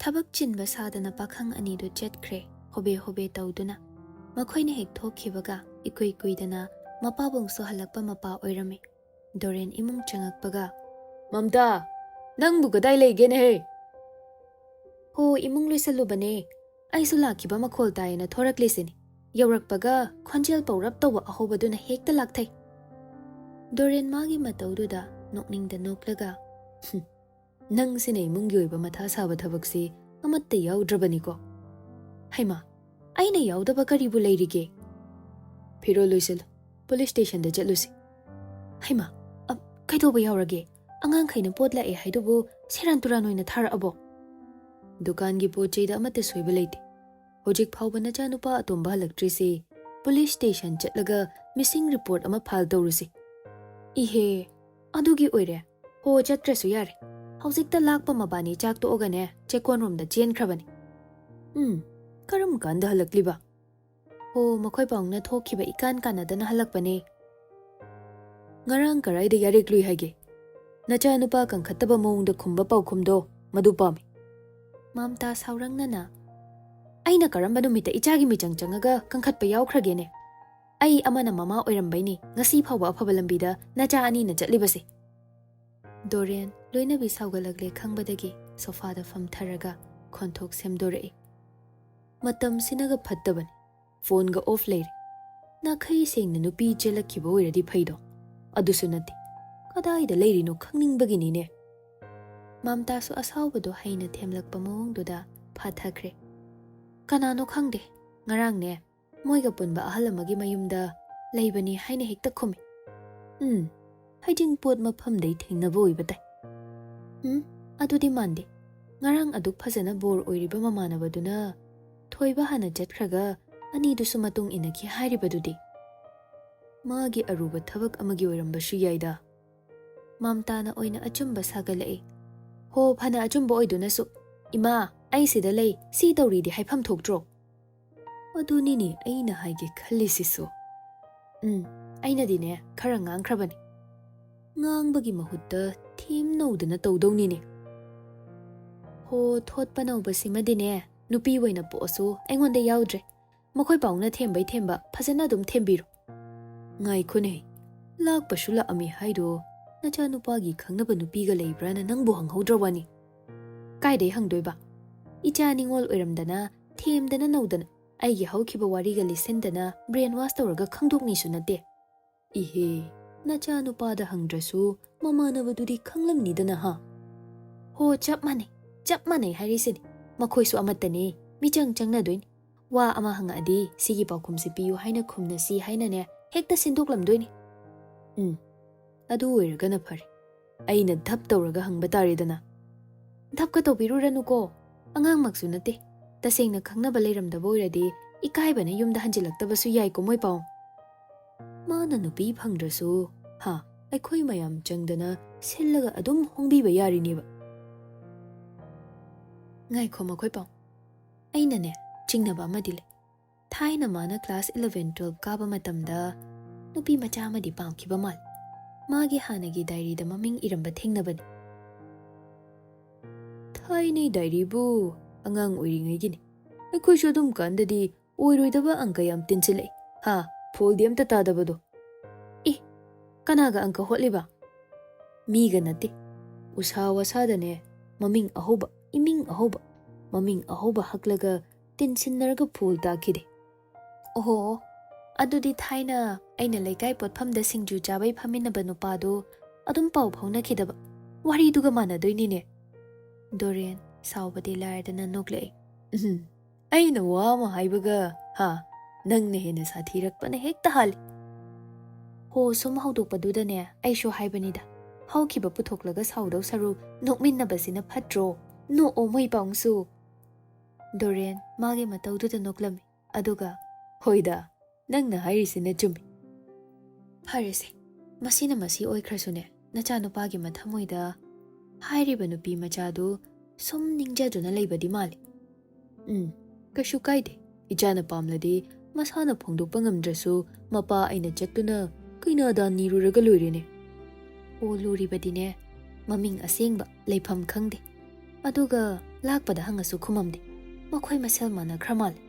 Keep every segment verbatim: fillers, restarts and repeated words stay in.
ꯊꯕꯛ ꯆꯤꯟꯕ ꯁꯥꯗꯅ ꯄꯥꯈꯪ ꯑꯅꯤꯗꯨ ꯆꯠꯈ꯭ꯔꯦ, ꯍꯣꯕꯦ ꯍꯣꯕꯦ ꯇꯧꯗꯨꯅ꯫ ꯃꯈꯣꯏꯅ ꯍꯦꯛ ꯊꯣꯛꯈꯤꯕꯒ ꯏꯀꯨꯏ ꯀꯨꯏꯗꯅ ꯃꯄꯥꯕꯨꯡꯁꯨ ꯍꯜꯂꯛꯄ ꯃꯄꯥ ꯑꯣꯏꯔꯝꯃꯤ꯫ ꯗꯣꯔꯦꯟ ꯏꯃꯨꯡ ꯆꯪꯉꯛꯄꯒ, "ꯃꯝꯇꯥ, ꯅꯪꯕꯨ ꯀꯗꯥꯏ ꯂꯩꯒꯦꯅꯦꯍꯦ?" "ꯍꯣ, ꯏꯃꯨꯡ ꯂꯣꯏꯁꯜꯂꯨꯕꯅꯦ꯫ ꯑꯩꯁꯨ ꯂꯥꯛꯈꯤꯕ ꯃꯈꯣꯜ ꯇꯥꯏꯌꯦꯅ ꯊꯣꯔꯛꯂꯤꯁꯤꯅꯤ꯫ ꯌꯧꯔꯛꯄꯒ ꯈꯣꯟꯖꯦꯜ ꯄꯧꯔꯞ ꯇꯧꯕ ꯑꯍꯧꯕꯗꯨꯅ ꯍꯦꯛꯇ ꯂꯥꯛꯊꯩ꯫" ꯗꯣꯔꯦꯟ ꯃꯥꯒꯤ ꯃꯇꯧꯗꯨꯗ ꯅꯣꯛꯅꯤꯡꯗ ꯅꯣꯛꯂꯒ, "ꯍꯨꯝ, ꯅꯪꯁꯤꯅ ꯏꯃꯨꯡꯒꯤ ꯑꯣꯏꯕ ꯃꯊꯥ ꯁꯥꯕ ꯊꯕꯛꯁꯤ ꯑꯃꯠꯇ ꯌꯥꯎꯗ꯭ꯔꯕꯅꯤꯀꯣ?" "ꯍꯩꯃꯥ, ꯑꯩꯅ ꯌꯥꯎꯗꯕ ꯀꯔꯤꯕꯨ ꯂꯩꯔꯤꯒꯦ?" "ꯐꯤꯔꯣꯜ ꯂꯣꯏꯁꯤꯜꯂꯨ, ꯄꯨꯂꯤꯁ ꯁ꯭ꯇꯦꯁꯟꯗ ꯆꯠꯂꯨꯁꯤ꯫" "ꯍꯩꯃꯥ, ꯑ, ꯀꯩꯗꯧꯕ ꯌꯥꯎꯔꯒꯦ? ꯑꯉꯥꯡꯈꯩꯅ ꯄꯣꯠ ꯂꯥꯛꯑꯦ ꯍꯥꯏꯗꯨꯕꯨ ꯁꯦꯔꯥꯟ ꯇꯨꯔꯥꯟ ꯑꯣꯏꯅ ꯊꯥꯔꯛꯑꯕꯣ?" "ꯗꯨꯀꯥꯟꯒꯤ ꯄꯣꯠ ꯆꯩꯗ ꯑꯃꯠꯇ ꯁꯣꯏꯕ ꯂꯩꯇꯦ꯫ ꯍꯧꯖꯤꯛ ꯐꯥꯎꯕ ꯅꯆꯥꯅꯨꯄꯥ ꯑꯇꯣꯝꯕ ꯍꯜꯂꯛꯇ꯭ꯔꯤꯁꯤ ꯄꯨꯂꯤꯁ ꯁ꯭ꯇꯦꯁꯟ ꯆꯠꯂꯒ ꯃꯤꯁꯤꯡ ꯔꯤꯄꯣꯔꯠ ꯑꯃ ꯐꯥꯏꯜ ꯇꯧꯔꯨꯁꯤ꯫" "ꯏꯍꯦ, ꯑꯗꯨꯒꯤ ꯑꯣꯏꯔꯦ꯫ ꯍꯣ, ꯆꯠꯇ꯭ꯔꯁꯨ ꯌꯥꯔꯦ꯫ ꯍꯧꯖꯤꯛꯇ ꯂꯥꯛꯄ ꯃꯕꯥꯅꯤ ꯆꯥꯛ ꯇꯣꯛꯑꯒꯅꯦ ꯆꯦꯛꯀꯣꯟꯔꯣꯝꯗ ꯆꯦꯟꯈ꯭ꯔꯕꯅꯤ꯫" "ꯎꯝ, ꯀꯔꯝ ꯀꯥꯟꯗ ꯍꯜꯂꯛꯂꯤꯕ?" "ꯍꯣ, ꯃꯈꯣꯏ ꯄꯥꯎꯅ ꯊꯣꯛꯈꯤꯕ ꯏꯀꯥꯟ ꯀꯥꯟꯅꯗꯅ ꯍꯜꯂꯛꯄꯅꯦ꯫" "ꯉꯔꯥꯡ ꯀꯔꯥꯏꯗ ꯌꯥꯔꯦꯛꯂꯨꯏ ꯍꯥꯏꯒꯦ? ꯅꯆꯥꯅꯨꯄꯥ ꯀꯟꯈꯠꯇꯕ ꯃꯑꯣꯡꯗ ꯈꯨꯝꯕ ꯄꯥꯎꯈꯨꯝꯗꯣ ꯃꯗꯨ ꯄꯥꯝꯃꯤ꯫" ꯃꯝꯇꯥ ꯁꯥꯎꯔꯪꯅꯅ, "ꯑꯩꯅ ꯀꯔꯝꯕ ꯅꯨꯃꯤꯠꯇ ꯏꯆꯥꯒꯤ ꯃꯤꯆꯪ ꯆꯪꯉꯒ ꯀꯟꯈꯠꯄ ꯌꯥꯎꯈ꯭ꯔꯒꯦꯅꯦ? ꯑꯩ ꯑꯃꯅ ꯃꯃꯥ ꯑꯣꯏꯔꯝꯕꯩꯅꯤ ꯉꯁꯤ ꯐꯥꯎꯕ ꯑꯐꯕ ꯂꯝꯕꯤꯗ ꯅꯆꯥ ꯑꯅꯤꯅ ꯆꯠꯂꯤꯕꯁꯦ꯫" ꯗꯣꯔꯦꯟ ꯂꯣꯏꯅꯕꯤ ꯁꯥꯎꯒꯠꯂꯛꯂꯦ ꯈꯪꯕꯗꯒꯤ ꯁꯣꯐꯥꯗ ꯐꯝꯊꯔꯒ ꯈꯣꯟꯊꯣꯛ ꯁꯦꯝꯗꯣꯔꯛꯏ꯫ "ꯃꯇꯝꯁꯤꯅꯒ ꯐꯠꯇꯕꯅꯤ, ꯐꯣꯟꯒ ꯑꯣꯐ ꯂꯩꯔꯦ꯫ ꯅꯥꯈꯩ ꯁꯦꯡꯅ ꯅꯨꯄꯤ ꯆꯦꯜꯂꯛꯈꯤꯕ ꯑꯣꯏꯔꯗꯤ ꯐꯩꯗꯣ, ꯑꯗꯨꯁꯨ ꯅꯠꯇꯦ꯫ ꯀꯗꯥꯏꯗ ꯂꯩꯔꯤꯅꯣ ꯈꯪꯅꯤꯡꯕꯒꯤꯅꯤꯅꯦ꯫" ꯃꯝꯇꯥꯁꯨ ꯑꯁꯥꯎꯕꯗꯣ ꯍꯩꯅ ꯊꯦꯝꯂꯛꯄ ꯃꯑꯣꯡꯗꯨꯗ ꯐꯥꯊꯈ꯭ꯔꯦ꯫ "ꯀꯅꯥꯅꯣ ꯈꯪꯗꯦ, ꯉꯔꯥꯡꯅꯦ ꯃꯣꯏꯒ ꯄꯨꯟꯕ ꯑꯍꯜ ꯑꯃꯒꯤ ꯃꯌꯨꯝꯗ ꯂꯩꯕꯅꯤ ꯍꯥꯏꯅ ꯍꯦꯛꯇ ꯈꯨꯝꯃꯤ꯫ ꯎꯝ, ꯍꯩꯖꯤꯡꯄꯣꯠ ꯃꯐꯝꯗꯩ ꯊꯦꯡꯅꯕ ꯑꯣꯏꯕ ꯇꯥꯏ꯫ ꯎꯝ, ꯑꯗꯨꯗꯤ ꯃꯥꯟꯗꯦ꯫ ꯉꯔꯥꯡ ꯑꯗꯨꯛ ꯐꯖꯅ ꯕꯣꯔ ꯑꯣꯏꯔꯤꯕ ꯃꯃꯥꯟꯅꯕꯗꯨꯅ ꯊꯣꯏꯕ ꯍꯥꯟꯅ ꯆꯠꯈ꯭ꯔꯒ ꯑꯅꯤꯗꯨꯁꯨ ꯃꯇꯨꯡ ꯏꯟꯅꯈꯤ ꯍꯥꯏꯔꯤꯕꯗꯨꯗꯤ꯫ ꯃꯥꯒꯤ ꯑꯔꯨꯕ ꯊꯕꯛ ꯑꯃꯒꯤ ꯑꯣꯏꯔꯝꯕꯁꯨ ꯌꯥꯏꯗ꯫" ꯃꯝꯇꯥꯅ ꯑꯣꯏꯅ ꯑꯆꯨꯝꯕ ꯁꯥꯒꯠꯂꯛꯏ꯫ "ꯍꯣ, ꯐꯅ ꯑꯆꯨꯝꯕ ꯑꯣꯏꯗꯨꯅꯁꯨ, ꯏꯃꯥ, ꯑꯩ ꯁꯤꯗ ꯂꯩ, ꯁꯤ ꯇꯧꯔꯤꯗꯤ ꯍꯥꯏꯐꯝ ꯊꯣꯛꯇ꯭ꯔꯣ?" "ꯑꯗꯨꯅꯤꯅꯦ ꯑꯩꯅ ꯍꯥꯏꯒꯦ ꯈꯜꯂꯤꯁꯤꯁꯨ꯫" "ꯎꯝ, ꯑꯩꯅꯗꯤꯅꯦ ꯈꯔ ꯉꯥꯡꯈ꯭ꯔꯕꯅꯤ꯫" "ꯉꯥꯡꯕꯒꯤ ꯃꯍꯨꯠꯇ ꯊꯦꯝꯅꯧꯗꯅ ꯇꯧꯗꯧꯅꯤꯅꯦ꯫" ꯑꯣ, ꯊꯣꯠꯄ ꯅꯧꯕꯁꯤꯃꯗꯤꯅꯦ, ꯅꯨꯄꯤ ꯑꯣꯏꯅ ꯄꯣꯛꯑꯁꯨ ꯑꯩꯉꯣꯟꯗ ꯌꯥꯎꯗ꯭ꯔꯦ꯫ ꯃꯈꯣꯏ ꯄꯥꯎꯅ ꯊꯦꯝꯕꯩ ꯊꯦꯝꯕ, ꯐꯖꯅ ꯑꯗꯨꯝ ꯊꯦꯝꯕꯤꯔꯣ꯫ ꯉꯥꯏꯈꯣꯅꯦ, ꯂꯥꯛꯄꯁꯨ ꯂꯥꯛꯑꯝꯃꯤ ꯍꯥꯏꯗꯣ, ꯅꯆꯥꯅꯨꯄꯥꯒꯤ ꯈꯪꯅꯕ ꯅꯨꯄꯤꯒ ꯂꯩꯕ꯭ꯔꯥꯅ ꯅꯪꯕꯨ ꯍꯪꯍꯧꯗ꯭ꯔ ꯋꯥꯅꯤ? ꯀꯥꯏꯗꯩ ꯍꯪꯗꯣꯏꯕ? ꯏꯆꯥ ꯅꯤꯉꯣꯜ ꯑꯣꯏꯔꯝꯗꯅ, ꯊꯦꯝꯗꯅ ꯅꯧꯗꯅ ꯑꯩꯒꯤ ꯍꯧꯈꯤꯕ ꯋꯥꯔꯤꯒ ꯂꯤꯠꯁꯤꯟꯗꯅ brain wash ꯇꯧꯔꯒ ꯈꯪꯗꯣꯛꯅꯤꯁꯨ ꯅꯠꯇꯦ꯫ ꯏꯍꯦ, ꯅꯆꯥꯅꯨꯄꯥꯗ ꯍꯪꯗ꯭ꯔꯁꯨ ꯃꯃꯥꯟꯅꯕꯗꯨꯗꯤ ꯈꯪꯂꯝꯅꯤꯗꯅ, ꯍꯥ? ꯍꯣ, ꯆꯞ ꯃꯥꯟꯅꯩ, ꯆꯞ ꯃꯥꯟꯅꯩ ꯍꯥꯏꯔꯤꯁꯤꯅꯤ꯫ ꯃꯈꯣꯏꯁꯨ ꯑꯃꯠꯇꯅꯤ, ꯃꯤꯆꯪ ꯆꯪꯅꯗꯣꯏꯅꯤ꯫ ꯋꯥ ꯑꯃ ꯍꯪꯉꯛꯑꯗꯤ ꯁꯤꯒꯤ ꯄꯥꯎꯈꯨꯝꯁꯤ ꯄꯤꯌꯨ ꯍꯥꯏꯅ ꯈꯨꯝꯅꯁꯤ ꯍꯥꯏꯅꯅꯦ, ꯍꯦꯛꯇ ꯁꯤꯟꯗꯣꯛꯂꯝꯗꯣꯏꯅꯤ꯫ ꯎꯝ, ꯑꯗꯨ ꯑꯣꯏꯔꯒꯅ ꯐꯔꯦ꯫ ꯑꯩꯅ ꯙꯞ ꯇꯧꯔꯒ ꯍꯪꯕ ꯇꯥꯔꯦꯗꯅ꯫ ꯙꯞꯀ ꯇꯧꯕꯤꯔꯨꯔꯅꯨꯀꯣ, ꯑꯉꯥꯡꯃꯛꯁꯨ ꯅꯠꯇꯦ꯫ ꯇꯁꯦꯡꯅ ꯈꯪꯅꯕ ꯂꯩꯔꯝꯗꯕ ꯑꯣꯏꯔꯗꯤ ꯏꯀꯥꯏꯕꯅ ꯌꯨꯝꯗ ꯍꯟꯖꯤꯜꯂꯛꯇꯕꯁꯨ ꯌꯥꯏꯀꯣ ꯃꯣꯏ ꯄꯥꯎ꯫ ꯃꯥꯅ ꯅꯨꯄꯤ ꯐꯪꯗ꯭ꯔꯁꯨ, ꯍꯥ, ꯑꯩꯈꯣꯏ ꯃꯌꯥꯝ ꯆꯪꯗꯅ ꯁꯤꯜꯂꯒ ꯑꯗꯨꯝ ꯍꯣꯡꯕꯤꯕ ꯌꯥꯔꯤꯅꯦꯕ꯫ ꯉꯥꯏꯈꯣ ꯃꯈꯣꯏ ꯄꯥꯎ, ꯑꯩꯅꯅꯦ ꯆꯤꯡꯅꯕ ꯑꯃꯗꯤ ꯂꯩ꯫ ꯊꯥꯏꯅ ꯃꯥꯅ class eleven twelve ꯀꯥꯕ ꯃꯇꯝꯗ ꯅꯨꯄꯤ ꯃꯆꯥ ꯑꯃꯗꯤ ꯄꯥꯝꯈꯤꯕ ꯃꯥꯜꯂꯤ꯫ ꯃꯥꯒꯤ ꯍꯥꯟꯅꯒꯤ diaryꯗ ꯃꯃꯤꯡ ꯏꯔꯝꯕ ꯊꯦꯡꯅꯕꯅꯤ꯫ ꯊꯥꯏꯅꯩ diaryꯕꯨ ꯑꯉꯥꯡ ꯑꯣꯏꯔꯤꯉꯩꯒꯤꯅꯤ꯫ ꯑꯩꯈꯣꯏꯁꯨ ꯑꯗꯨꯝ ꯀꯥꯟꯗꯗꯤ ꯑꯣꯏꯔꯣꯏꯗꯕ ꯑꯪꯀ ꯌꯥꯝ ꯇꯤꯟꯁꯤꯜꯂꯛꯏ꯫ ꯍꯥ, ꯐꯣꯜꯗꯤ ꯑꯝꯇ ꯇꯥꯗꯕꯗꯣ꯫ ꯏ, ꯀꯅꯥꯒ ꯑꯪꯀ ꯍꯣꯠꯂꯤꯕ? ꯃꯤꯒ ꯅꯠꯇꯦ꯫ ꯎꯁꯥ ꯋꯥꯁꯥꯗꯅꯦ, ꯃꯃꯤꯡ ꯑꯍꯧꯕ, ꯏꯃꯤꯡ ꯑꯍꯧꯕ, ꯃꯃꯤꯡ ꯑꯍꯧꯕ ꯍꯛꯂꯒ ꯇꯤꯟꯁꯤꯟꯅꯔꯒ ꯐꯣꯜ ꯇꯥꯈꯤꯗꯦ꯫ ꯑꯣꯍꯣ, ꯑꯗꯨꯗꯤ ꯊꯥꯏꯅ ꯑꯩꯅ ꯂꯩꯀꯥꯏ ꯄꯣꯠꯐꯝꯗ ꯁꯤꯡꯖꯨ ꯆꯥꯕꯩ ꯐꯝꯃꯤꯟꯅꯕ ꯅꯨꯄꯥꯗꯣ ꯑꯗꯨꯝ ꯄꯥꯎ ꯐꯥꯎꯅꯈꯤꯗꯕ꯫ ꯋꯥꯔꯤꯗꯨꯒ ꯃꯥꯟꯅꯗꯣꯏꯅꯤꯅꯦ꯫ ꯗꯣꯔꯦꯟ ꯁꯥꯎꯕꯗꯤ ꯂꯥꯏꯔꯗꯅ ꯅꯣꯛꯂꯛꯏ꯫ ꯎꯝ, ꯑꯩꯅ ꯋꯥ ꯑꯃ ꯍꯥꯏꯕꯒ, ꯍꯥ, ꯅꯪꯅ ꯍꯦꯟꯅ ꯁꯥꯊꯤꯔꯛꯄꯅ ꯍꯦꯛꯇ ꯍꯥꯜꯂꯤ꯫ ꯍꯣ, ꯁꯨꯝ ꯍꯧꯗꯣꯛꯄꯗꯨꯗꯅꯦ ꯑꯩꯁꯨ ꯍꯥꯏꯕꯅꯤꯗ꯫ ꯍꯧꯈꯤꯕ ꯄꯨꯊꯣꯛꯂꯒ ꯁꯥꯎꯗꯧ ꯁꯔꯨ ꯅꯣꯛꯃꯤꯟꯅꯕꯁꯤꯅ ꯐꯠꯇ꯭ꯔꯣ? ꯅꯣꯛꯑꯣ ꯃꯣꯏ ꯄꯥꯎꯁꯨ꯫ ꯗꯣꯔꯦꯟ ꯃꯥꯒꯤ ꯃꯇꯧꯗꯨꯗ ꯅꯣꯛꯂꯝꯃꯤ꯫ ꯑꯗꯨꯒ, ꯍꯣꯏꯗ, ꯅꯪꯅ ꯍꯥꯏꯔꯤꯁꯤꯅ ꯆꯨꯝꯃꯤ꯫ ꯐꯔꯦꯁꯦ, ꯃꯁꯤꯅ ꯃꯁꯤ ꯑꯣꯏꯈ꯭ꯔꯁꯨꯅꯦ, ꯅꯆꯥꯅꯨꯄꯥꯒꯤ ꯃꯊꯃꯣꯏꯗ ꯍꯥꯏꯔꯤꯕ ꯅꯨꯄꯤ ꯃꯆꯥꯗꯨ ꯁꯨꯝ ꯅꯤꯡꯖꯗꯨꯅ ꯂꯩꯕꯗꯤ ꯃꯥꯜꯂꯤ꯫ ꯎꯝ, ꯀꯩꯁꯨ ꯀꯥꯏꯗꯦ꯫ ꯏꯆꯥꯅ ꯄꯥꯝꯂꯗꯤ ꯃꯁꯥꯅ ꯐꯣꯡꯗꯣꯛꯄ ꯉꯝꯗ꯭ꯔꯁꯨ ꯃꯄꯥ ꯑꯩꯅ ꯆꯠꯇꯨꯅ ꯀꯩꯅꯥꯗꯥ ꯅꯤꯔꯨꯔꯒ ꯂꯣꯏꯔꯦꯅꯦ꯫ ꯑꯣ, ꯂꯨꯔꯤꯕꯗꯤꯅꯦ, ꯃꯃꯤꯡ ꯑꯁꯦꯡꯕ, ꯂꯩꯐꯝ ꯈꯪꯗꯦ꯫ ꯑꯗꯨꯒ ꯂꯥꯛꯄꯗ ꯍꯪꯉꯁꯨ ꯈꯨꯝꯃꯝꯗꯦ꯫ ꯃꯈꯣꯏ ꯃꯁꯦꯜ ꯃꯥꯟꯅꯈ꯭ꯔ ꯃꯥꯜꯂꯦ꯫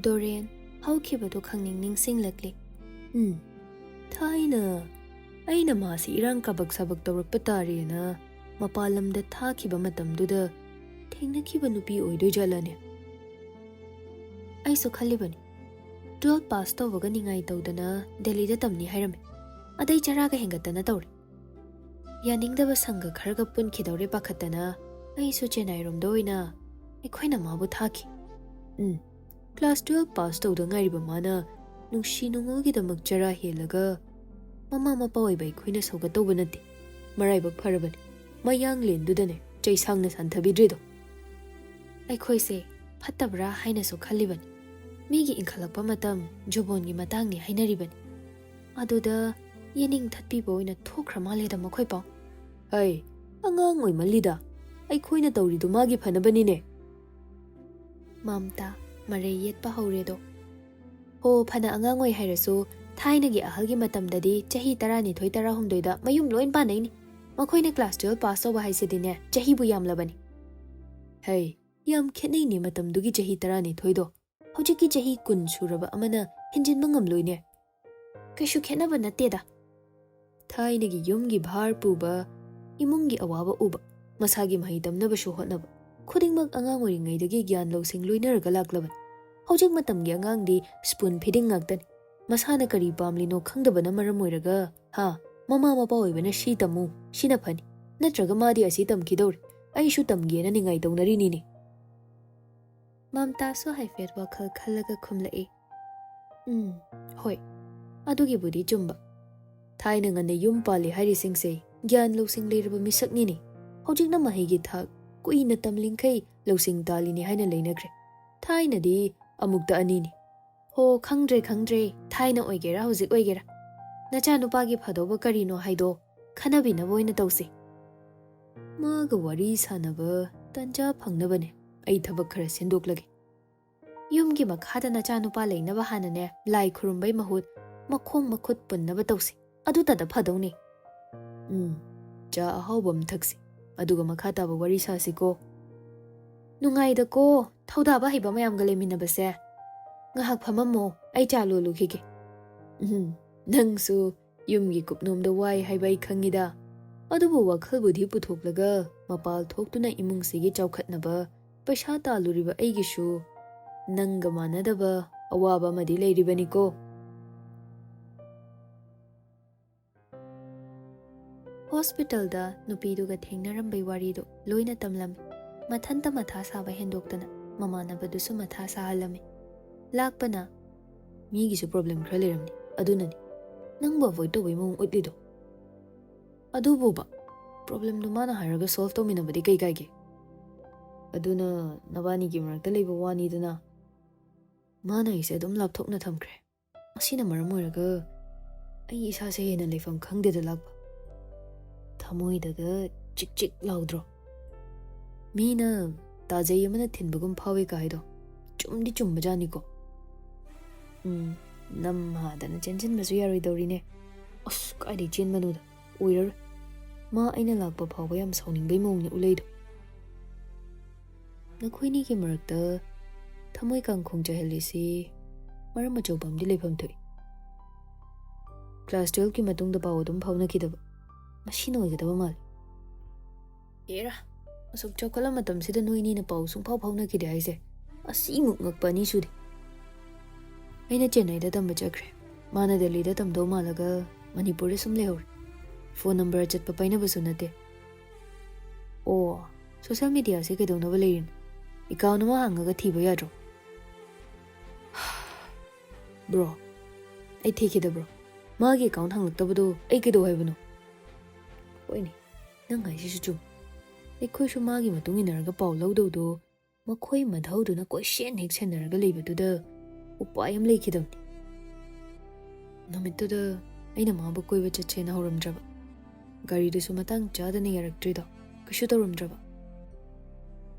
ꯗꯣꯔꯦꯟ ꯍꯧꯈꯤꯕꯗꯨ ꯈꯪꯅꯤꯡ ꯅꯤꯡꯁꯤꯡꯂꯛꯂꯤ꯫ ꯎꯝ, ꯊꯥꯏꯅ ꯑꯩꯅ ꯃꯥꯁꯤ ꯏꯔꯥꯡ ꯀꯥꯕꯛ ꯁꯥꯕꯛ ꯇꯧꯔꯛꯄ ꯇꯥꯔꯦꯅ ꯃꯄꯥꯟ ꯂꯝꯗ ꯊꯥꯈꯤꯕ ꯃꯇꯝꯗꯨꯗ ꯊꯦꯡꯅꯈꯤꯕ ꯅꯨꯄꯤ ꯑꯣꯏꯗꯣꯏ ꯖꯥꯠꯂꯅꯦ? ꯑꯩꯁꯨ ꯈꯜꯂꯤꯕꯅꯤ꯫ ꯇꯨꯋꯦꯜꯐ ꯄꯥꯁ ꯇꯧꯕꯒ ꯅꯤꯡꯉꯥꯏ ꯇꯧꯗꯅ ꯗꯦꯜꯂꯤꯗ ꯇꯝꯅꯤ ꯍꯥꯏꯔꯝꯃꯤ꯫ ꯑꯗꯩ ꯆꯔꯥꯒ ꯍꯦꯟꯒꯠꯇꯅ ꯇꯧꯔꯦ꯫ ꯌꯥꯅꯤꯡꯗꯕ ꯁꯪꯒ ꯈꯔꯒ ꯄꯨꯟꯈꯤꯗꯧꯔꯦ ꯄꯥꯈꯠꯇꯅ ꯑꯩꯁꯨ ꯆꯦꯟꯅꯥꯏꯔꯣꯝꯗ ꯑꯣꯏꯅ ꯑꯩꯈꯣꯏꯅ ꯃꯥꯕꯨ ꯊꯥꯈꯤ꯫ ꯎꯝ, ꯀ꯭ꯂꯥꯁ ꯇꯨꯋꯦꯜꯐ ꯄꯥꯁ ꯇꯧꯗ ꯉꯥꯏꯔꯤꯕ ꯃꯥꯅ ꯅꯨꯡꯁꯤ ꯅꯨꯡꯉꯣꯜꯒꯤꯗꯃꯛ ꯆꯔꯥ ꯍꯦꯜꯂꯒ ꯃꯃꯥ ꯃꯄꯥ ꯑꯣꯏꯕ ꯑꯩꯈꯣꯏꯅ ꯁꯧꯒꯠꯇꯧꯕ ꯅꯠꯇꯦ꯫ ꯃꯔꯥꯏꯕꯛ ꯐꯔꯕꯅꯤ, ꯃꯌꯥꯡꯂꯦꯟꯗꯨꯗꯅꯦ ꯆꯩꯁꯥꯡꯅ ꯁꯥꯟꯊꯕꯤꯗ꯭ꯔꯤꯗꯣ꯫ ꯑꯩꯈꯣꯏꯁꯦ ꯐꯠꯇꯕ꯭ꯔꯥ ꯍꯥꯏꯅꯁꯨ ꯈꯜꯂꯤꯕꯅꯤ꯫ ꯃꯤꯒꯤ ꯏꯟꯈꯠꯂꯛꯄ ꯃꯇꯝ ꯖꯨꯕꯣꯟꯒꯤ ꯃꯇꯥꯡꯅꯤ ꯍꯥꯏꯅꯔꯤꯕꯅꯤ꯫ ꯑꯗꯨꯗ ꯌꯦꯅꯤꯡ ꯊꯠꯄꯤꯕ ꯑꯣꯏꯅ ꯊꯣꯛꯈ꯭ꯔ ꯃꯥꯜꯂꯦꯗ ꯃꯈꯣꯏ ꯄꯥꯎ꯫ ꯍꯩ, ꯑꯉꯥꯡ ꯑꯣꯏꯃꯜꯂꯤꯗ꯫ ꯑꯩꯈꯣꯏꯅ ꯇꯧꯔꯤꯗꯨ ꯃꯥꯒꯤ ꯐꯅꯕꯅꯤꯅꯦ꯫ ꯃꯝꯇꯥ ꯃꯔꯩ ꯌꯦꯠꯄ ꯍꯧꯔꯦꯗꯣ꯫ ꯍꯣ, ꯐꯅ ꯑꯉꯥꯡ ꯑꯣꯏ ꯍꯥꯏꯔꯁꯨ, ꯊꯥꯏꯅꯒꯤ ꯑꯍꯜꯒꯤ ꯃꯇꯝꯗꯗꯤ ꯆꯍꯤ ꯇꯔꯥꯅꯤꯊꯣꯏ ꯇꯔꯥꯍꯨꯝꯗꯣꯏꯗ ꯃꯌꯨꯝ ꯂꯣꯏ ꯄꯥꯟꯅꯩꯅꯤ꯫ ꯃꯈꯣꯏꯅ ꯀ꯭ꯂꯥꯁ ꯇꯨꯋꯦꯜꯐ ꯄꯥꯁ ꯇꯧꯕ ꯍꯥꯏꯁꯤꯗꯤꯅꯦ, ꯆꯍꯤꯕꯨ ꯌꯥꯝꯂꯕꯅꯤ꯫ ꯍꯩ, ꯌꯥꯝ ꯈꯦꯠꯅꯩꯅꯦ ꯃꯇꯝꯗꯨꯒꯤ ꯆꯍꯤ ꯇꯔꯥꯅꯤꯊꯣꯏꯗꯣ꯫ ꯍꯧꯖꯤꯛꯀꯤ ꯆꯍꯤ ꯀꯨꯟ ꯁꯨꯔꯕ ꯑꯃꯅ ꯍꯦꯟꯖꯤꯟꯕ ꯉꯝꯂꯣꯏꯅꯦ꯫ ꯀꯩꯁꯨ ꯈꯦꯠꯅꯕ ꯅꯠꯇꯦꯗ꯫ ꯊꯥꯏꯅꯒꯤ ꯌꯨꯝꯒꯤ ꯚꯥꯔ ꯄꯨꯕ, ꯏꯃꯨꯡꯒꯤ ꯑꯋꯥꯕ ꯎꯕ, ꯃꯁꯥꯒꯤ ꯃꯍꯩ ꯇꯝꯅꯕꯁꯨ ꯍꯣꯠꯅꯕ, ꯈꯨꯗꯤꯡꯃꯛ ꯑꯉꯥꯡ ꯑꯣꯏꯔꯤꯉꯩꯗꯒꯤ ꯒ꯭ꯌꯥꯟ ꯂꯧꯁꯤꯡ ꯂꯣꯏꯅꯔꯒ ꯂꯥꯛꯂꯕꯅꯤ꯫ ꯍꯧꯖꯤꯛ ꯃꯇꯝꯒꯤ ꯑꯉꯥꯡꯗꯤ ꯁ꯭ꯄꯨꯟ ꯐꯤꯗꯤꯡ ꯉꯥꯛꯇꯅꯤ꯫ ꯃꯁꯥꯅ ꯀꯔꯤ ꯄꯥꯝꯂꯤꯅꯣ ꯈꯪꯗꯕꯅ ꯃꯔꯝ ꯑꯣꯏꯔꯒ, ꯍꯥ, ꯃꯃꯥ ꯃꯄꯥ ꯑꯣꯏꯕꯅ ꯁꯤ ꯇꯝꯃꯨ, ꯁꯤꯅ ꯐꯅꯤ, ꯅꯠꯇ꯭ꯔꯒ ꯃꯥꯗꯤ ꯑꯁꯤ ꯇꯝꯈꯤꯗꯧꯔꯦ, ꯑꯩꯁꯨ ꯇꯝꯒꯦꯅ ꯅꯤꯡꯉꯥꯏ ꯇꯧꯅꯔꯤꯅꯤꯅꯦ꯫ ꯃꯝꯇꯥꯁꯨ ꯍꯥꯏꯐꯦꯠ ꯋꯥꯈꯜ ꯈꯜꯂꯒ ꯈꯨꯝꯂꯛꯏ꯫ ꯎꯝ, ꯍꯣꯏ, ꯑꯗꯨꯒꯤꯕꯨꯗꯤ ꯆꯨꯝꯕ꯫ ꯊꯥꯏꯅ ꯉꯟꯅ ꯌꯨꯝ ꯄꯥꯜꯂꯤ ꯍꯥꯏꯔꯤꯁꯤꯡꯁꯦ ꯒ꯭ꯌꯥꯟ ꯂꯧꯁꯤꯡ ꯂꯩꯔꯕ ꯃꯤꯁꯛꯅꯤꯅꯦ꯫ ꯍꯧꯖꯤꯛꯅ ꯃꯍꯩꯒꯤ ꯊꯥꯛ ꯀꯨꯏꯅ ꯇꯝꯂꯤꯡꯈꯩ ꯂꯧꯁꯤꯡ ꯇꯥꯜꯂꯤꯅꯤ ꯍꯥꯏꯅ ꯂꯩꯅꯈ꯭ꯔꯦ꯫ ꯊꯥꯏꯅꯗꯤ ꯑꯃꯨꯛꯇ ꯑꯅꯤꯅꯤ꯫ ꯍꯣ, ꯈꯪꯗ꯭ꯔꯦ, ꯈꯪꯗ꯭ꯔꯦ, ꯊꯥꯏꯅ ꯑꯣꯏꯒꯦꯔꯥ ꯍꯧꯖꯤꯛ ꯑꯣꯏꯒꯦꯔꯥ, ꯅꯆꯥꯅꯨꯄꯥꯒꯤ ꯐꯗꯧꯕ ꯀꯔꯤꯅꯣ ꯍꯥꯏꯗꯣ ꯈꯟꯅꯕꯤꯅꯕ ꯑꯣꯏꯅ ꯇꯧꯁꯤ꯫ ꯃꯥꯒ ꯋꯥꯔꯤ ꯁꯥꯟꯅꯕ ꯇꯟꯖꯥ ꯐꯪꯅꯕꯅꯦ ꯑꯩ ꯊꯕꯛ ꯈꯔ ꯁꯤꯟꯗꯣꯛꯂꯒꯦ꯫ ꯌꯨꯝꯒꯤ ꯃꯈꯥꯗ ꯅꯆꯥꯅꯨꯄꯥ ꯂꯩꯅꯕ ꯍꯥꯟꯅꯅꯦ ꯂꯥꯏ ꯈꯨꯔꯨꯝꯕꯩ ꯃꯍꯨꯠ ꯃꯈꯣꯡ ꯃꯈꯨꯠ ꯄꯨꯟꯅꯕ ꯇꯧꯁꯤ, ꯑꯗꯨꯇꯗ ꯐꯗꯧꯅꯤ꯫ ꯎꯝ, ꯆꯥ ꯑꯍꯥꯎꯕ ꯑꯃ ꯊꯛꯁꯤ꯫ ꯑꯗꯨꯒ ꯃꯈꯥ ꯇꯥꯕ ꯋꯥꯔꯤ ꯁꯥꯁꯤꯀꯣ꯫ ꯅꯨꯡꯉꯥꯏꯗꯀꯣ, ꯊꯧꯗꯥꯕ ꯍꯩꯕ ꯃꯌꯥꯝꯒ ꯂꯩꯃꯤꯟꯅꯕꯁꯦ꯫ ꯉꯥꯏꯍꯥꯛ ꯐꯝꯃꯝꯃꯣ, ꯑꯩ ꯆꯥ ꯂꯣꯜꯂꯨꯈꯤꯒꯦ꯫ ꯎꯝ, ꯅꯪꯁꯨ ꯌꯨꯝꯒꯤ ꯀꯨꯞꯅꯣꯝꯗ ꯋꯥꯏ ꯍꯥꯏꯕ ꯑꯩ ꯈꯪꯉꯤꯗ꯫ ꯑꯗꯨꯕꯨ ꯋꯥꯈꯜꯕꯨꯗꯤ ꯄꯨꯊꯣꯛꯂꯒ ꯃꯄꯥꯜ ꯊꯣꯛꯇꯨꯅ ꯏꯃꯨꯡꯁꯤꯒꯤ ꯆꯥꯎꯈꯠꯅꯕ ꯄꯩꯁꯥ ꯇꯥꯜꯂꯨꯔꯤꯕ ꯑꯩꯒꯤꯁꯨ ꯅꯪꯒ ꯃꯥꯟꯅꯗꯕ ꯑꯋꯥꯕ ꯑꯃꯗꯤ ꯂꯩꯔꯤꯕꯅꯤꯀꯣ꯫ ꯍꯣꯁꯄꯤꯇꯥꯜꯗ ꯅꯨꯄꯤꯗꯨꯒ ꯊꯦꯡꯅꯔꯝꯕꯩ ꯋꯥꯔꯤꯗꯣ ꯂꯣꯏꯅ ꯇꯝꯂꯝꯃꯤ꯫ ꯃꯊꯟꯇ ꯃꯊꯥ ꯁꯥꯕ ꯍꯦꯟꯗꯣꯛꯇꯅ ꯃꯃꯥꯟꯅꯕꯗꯨꯁꯨ ꯃꯊꯥ ꯁꯥꯍꯜꯂꯝꯃꯤ꯫ ꯂꯥꯛꯄꯅ, "ꯃꯤꯒꯤꯁꯨ ꯄ꯭ꯔꯣꯕ꯭ꯂꯦꯝ ꯈꯔ ꯂꯩꯔꯝꯅꯤ, ꯑꯗꯨꯅꯅꯤ꯫ ꯅꯪꯕꯨ ꯑꯦꯚꯣꯏꯗ ꯇꯧꯕꯩ ꯃꯑꯣꯡ ꯎꯠꯂꯤꯗꯣ꯫ ꯑꯗꯨꯕꯨꯕ, ꯄ꯭ꯔꯣꯕ꯭ꯂꯦꯝꯗꯣ ꯃꯥꯅ ꯍꯥꯏꯔꯒ ꯁꯣꯜꯚ ꯇꯧꯃꯤꯟꯅꯕꯗꯤ ꯀꯩ ꯀꯥꯏꯒꯦ? ꯑꯗꯨꯅ ꯅꯕꯥꯅꯤꯒꯤ ꯃꯔꯛꯇ ꯂꯩꯕ ꯋꯥꯅꯤꯗꯅ꯫ ꯃꯥꯅ ꯑꯩꯁꯦ ꯑꯗꯨꯝ ꯂꯥꯞꯊꯣꯛꯅ ꯊꯝꯈ꯭ꯔꯦ꯫ ꯃꯁꯤꯅ ꯃꯔꯝ ꯑꯣꯏꯔꯒ ꯑꯩ ꯏꯁꯥꯁꯦ ꯍꯦꯟꯅ ꯂꯩꯐꯝ ꯈꯪꯗꯦꯗ ꯂꯥꯛꯄ꯫ ꯊꯃꯣꯏꯗꯒ ꯆꯤꯛ ꯆꯤꯛ ꯂꯥꯎꯗ꯭ꯔꯣ? ꯃꯤꯅ ꯇꯥꯖꯩ ꯑꯃꯅ ꯊꯤꯟꯕꯒꯨꯝ ꯐꯥꯎꯏ ꯀꯥꯏꯗꯣ ꯆꯨꯝꯗꯤ ꯆꯨꯝꯕꯖꯥꯠꯅꯤꯀꯣ꯫ ꯎꯝ, ꯅꯝ ꯍꯥꯗꯅ ꯆꯦꯟꯁꯤꯟꯕꯁꯨ ꯌꯥꯔꯣꯏꯗꯧꯔꯤꯅꯦ꯫ ꯑꯁ, ꯀꯥꯏꯗꯩ ꯆꯦꯟꯕꯅꯣꯗ, ꯑꯣꯏꯔꯔꯣꯏ꯫ ꯃꯥ ꯑꯩꯅ ꯂꯥꯛꯄ ꯐꯥꯎꯕ ꯌꯥꯝ ꯁꯥꯎꯅꯤꯡꯕꯩ ꯃꯑꯣꯡꯅꯤ ꯎꯠꯂꯛꯏꯗꯣ꯫ ꯅꯈꯣꯏꯅꯤꯒꯤ ꯃꯔꯛꯇ ꯊꯃꯣꯏ ꯀꯥꯡꯈꯣꯡ ꯆꯥꯏꯍꯜꯂꯤꯁꯤ ꯃꯔꯝ ꯑꯆꯧꯕ ꯑꯃꯗꯤ ꯂꯩꯐꯝ ꯊꯣꯛꯏ꯫ ꯀ꯭ꯂꯥꯁ ꯇꯨꯌꯦꯜꯐꯀꯤ ꯃꯇꯨꯡꯗ ꯄꯥꯎ ꯑꯗꯨꯝ ꯐꯥꯎꯅꯈꯤꯗꯕ, ꯃꯁꯤꯅ ꯑꯣꯏꯒꯗꯕ ꯃꯥꯜꯂꯤ꯫ ꯑꯦꯔꯥ, ꯑꯁꯨꯛ ꯆꯥꯎꯈꯠꯂ ꯃꯇꯝꯁꯤꯗ ꯅꯣꯏꯅꯤꯅ ꯄꯥꯎ ꯁꯨꯡꯐꯥꯎ ꯐꯥꯎꯅꯈꯤꯗꯦ ꯍꯥꯏꯁꯦ ꯑꯁꯤꯃꯨꯛ ꯉꯛꯄ ꯑꯅꯤ ꯁꯨꯗꯦ꯫ ꯑꯩꯅ ꯆꯦꯟꯅꯥꯏꯗ ꯇꯝꯕ ꯆꯠꯈ꯭ꯔꯦ, ꯃꯥꯅ ꯗꯦꯜꯂꯤꯗ ꯇꯝꯗꯧ ꯃꯥꯜꯂꯒ ꯃꯅꯤꯄꯨꯔꯗ ꯁꯨꯝ ꯂꯩꯍꯧꯔꯦ꯫ ꯐꯣꯟ ꯅꯝꯕꯔ ꯑꯆꯠꯄ ꯄꯥꯏꯅꯕꯁꯨ ꯅꯠꯇꯦ꯫ ꯑꯣ, ꯁꯣꯁꯦꯜ ꯃꯤꯗꯤꯌꯥꯁꯦ ꯀꯩꯗꯧꯅꯕ ꯂꯩꯔꯤꯅꯣ? ꯑꯦꯀꯥꯎꯟ ꯑꯃ ꯍꯥꯡꯉꯒ ꯊꯤꯕ ꯌꯥꯗ꯭ꯔꯣ? ꯕ꯭ꯔꯣ, ꯑꯩ ꯊꯤꯈꯤꯗꯕ꯭ꯔꯣ? ꯃꯥꯒꯤ ꯑꯦꯀꯥꯎꯟ ꯍꯥꯡꯂꯛꯇꯕꯗꯣ ꯑꯩ ꯀꯩꯗꯧ ꯍꯥꯏꯕꯅꯣ? ꯍꯣꯏꯅꯦ, ꯅꯪ ꯍꯥꯏꯁꯤꯁꯨ ꯆꯨꯝ꯫ ꯑꯩꯈꯣꯏꯁꯨ ꯃꯥꯒꯤ ꯃꯇꯨꯡ ꯏꯟꯅꯔꯒ ꯄꯥꯎ ꯂꯧꯗꯧꯗꯣ ꯃꯈꯣꯏ ꯃꯙꯧꯗꯨꯅ ꯀꯣꯏꯁꯦꯟ ꯍꯦꯛ ꯁꯦꯟꯅꯔꯒ ꯂꯩꯕꯗꯨꯗ ꯎꯄꯥꯏ ꯑꯃ ꯂꯩꯈꯤꯗꯕꯅꯤ꯫ ꯅꯨꯃꯤꯠꯇꯨꯗ ꯑꯩꯅ ꯃꯥꯕꯨ ꯀꯣꯏꯕ ꯆꯠꯁꯦꯅ ꯍꯧꯔꯝꯗ꯭ꯔꯕ, ꯒꯥꯔꯤꯗꯨꯁꯨ ꯃꯇꯥꯡ ꯆꯥꯗꯅ ꯌꯥꯔꯛꯇ꯭ꯔꯤꯗꯣ ꯀꯩꯁꯨ ꯇꯧꯔꯝꯗ꯭ꯔꯕ꯫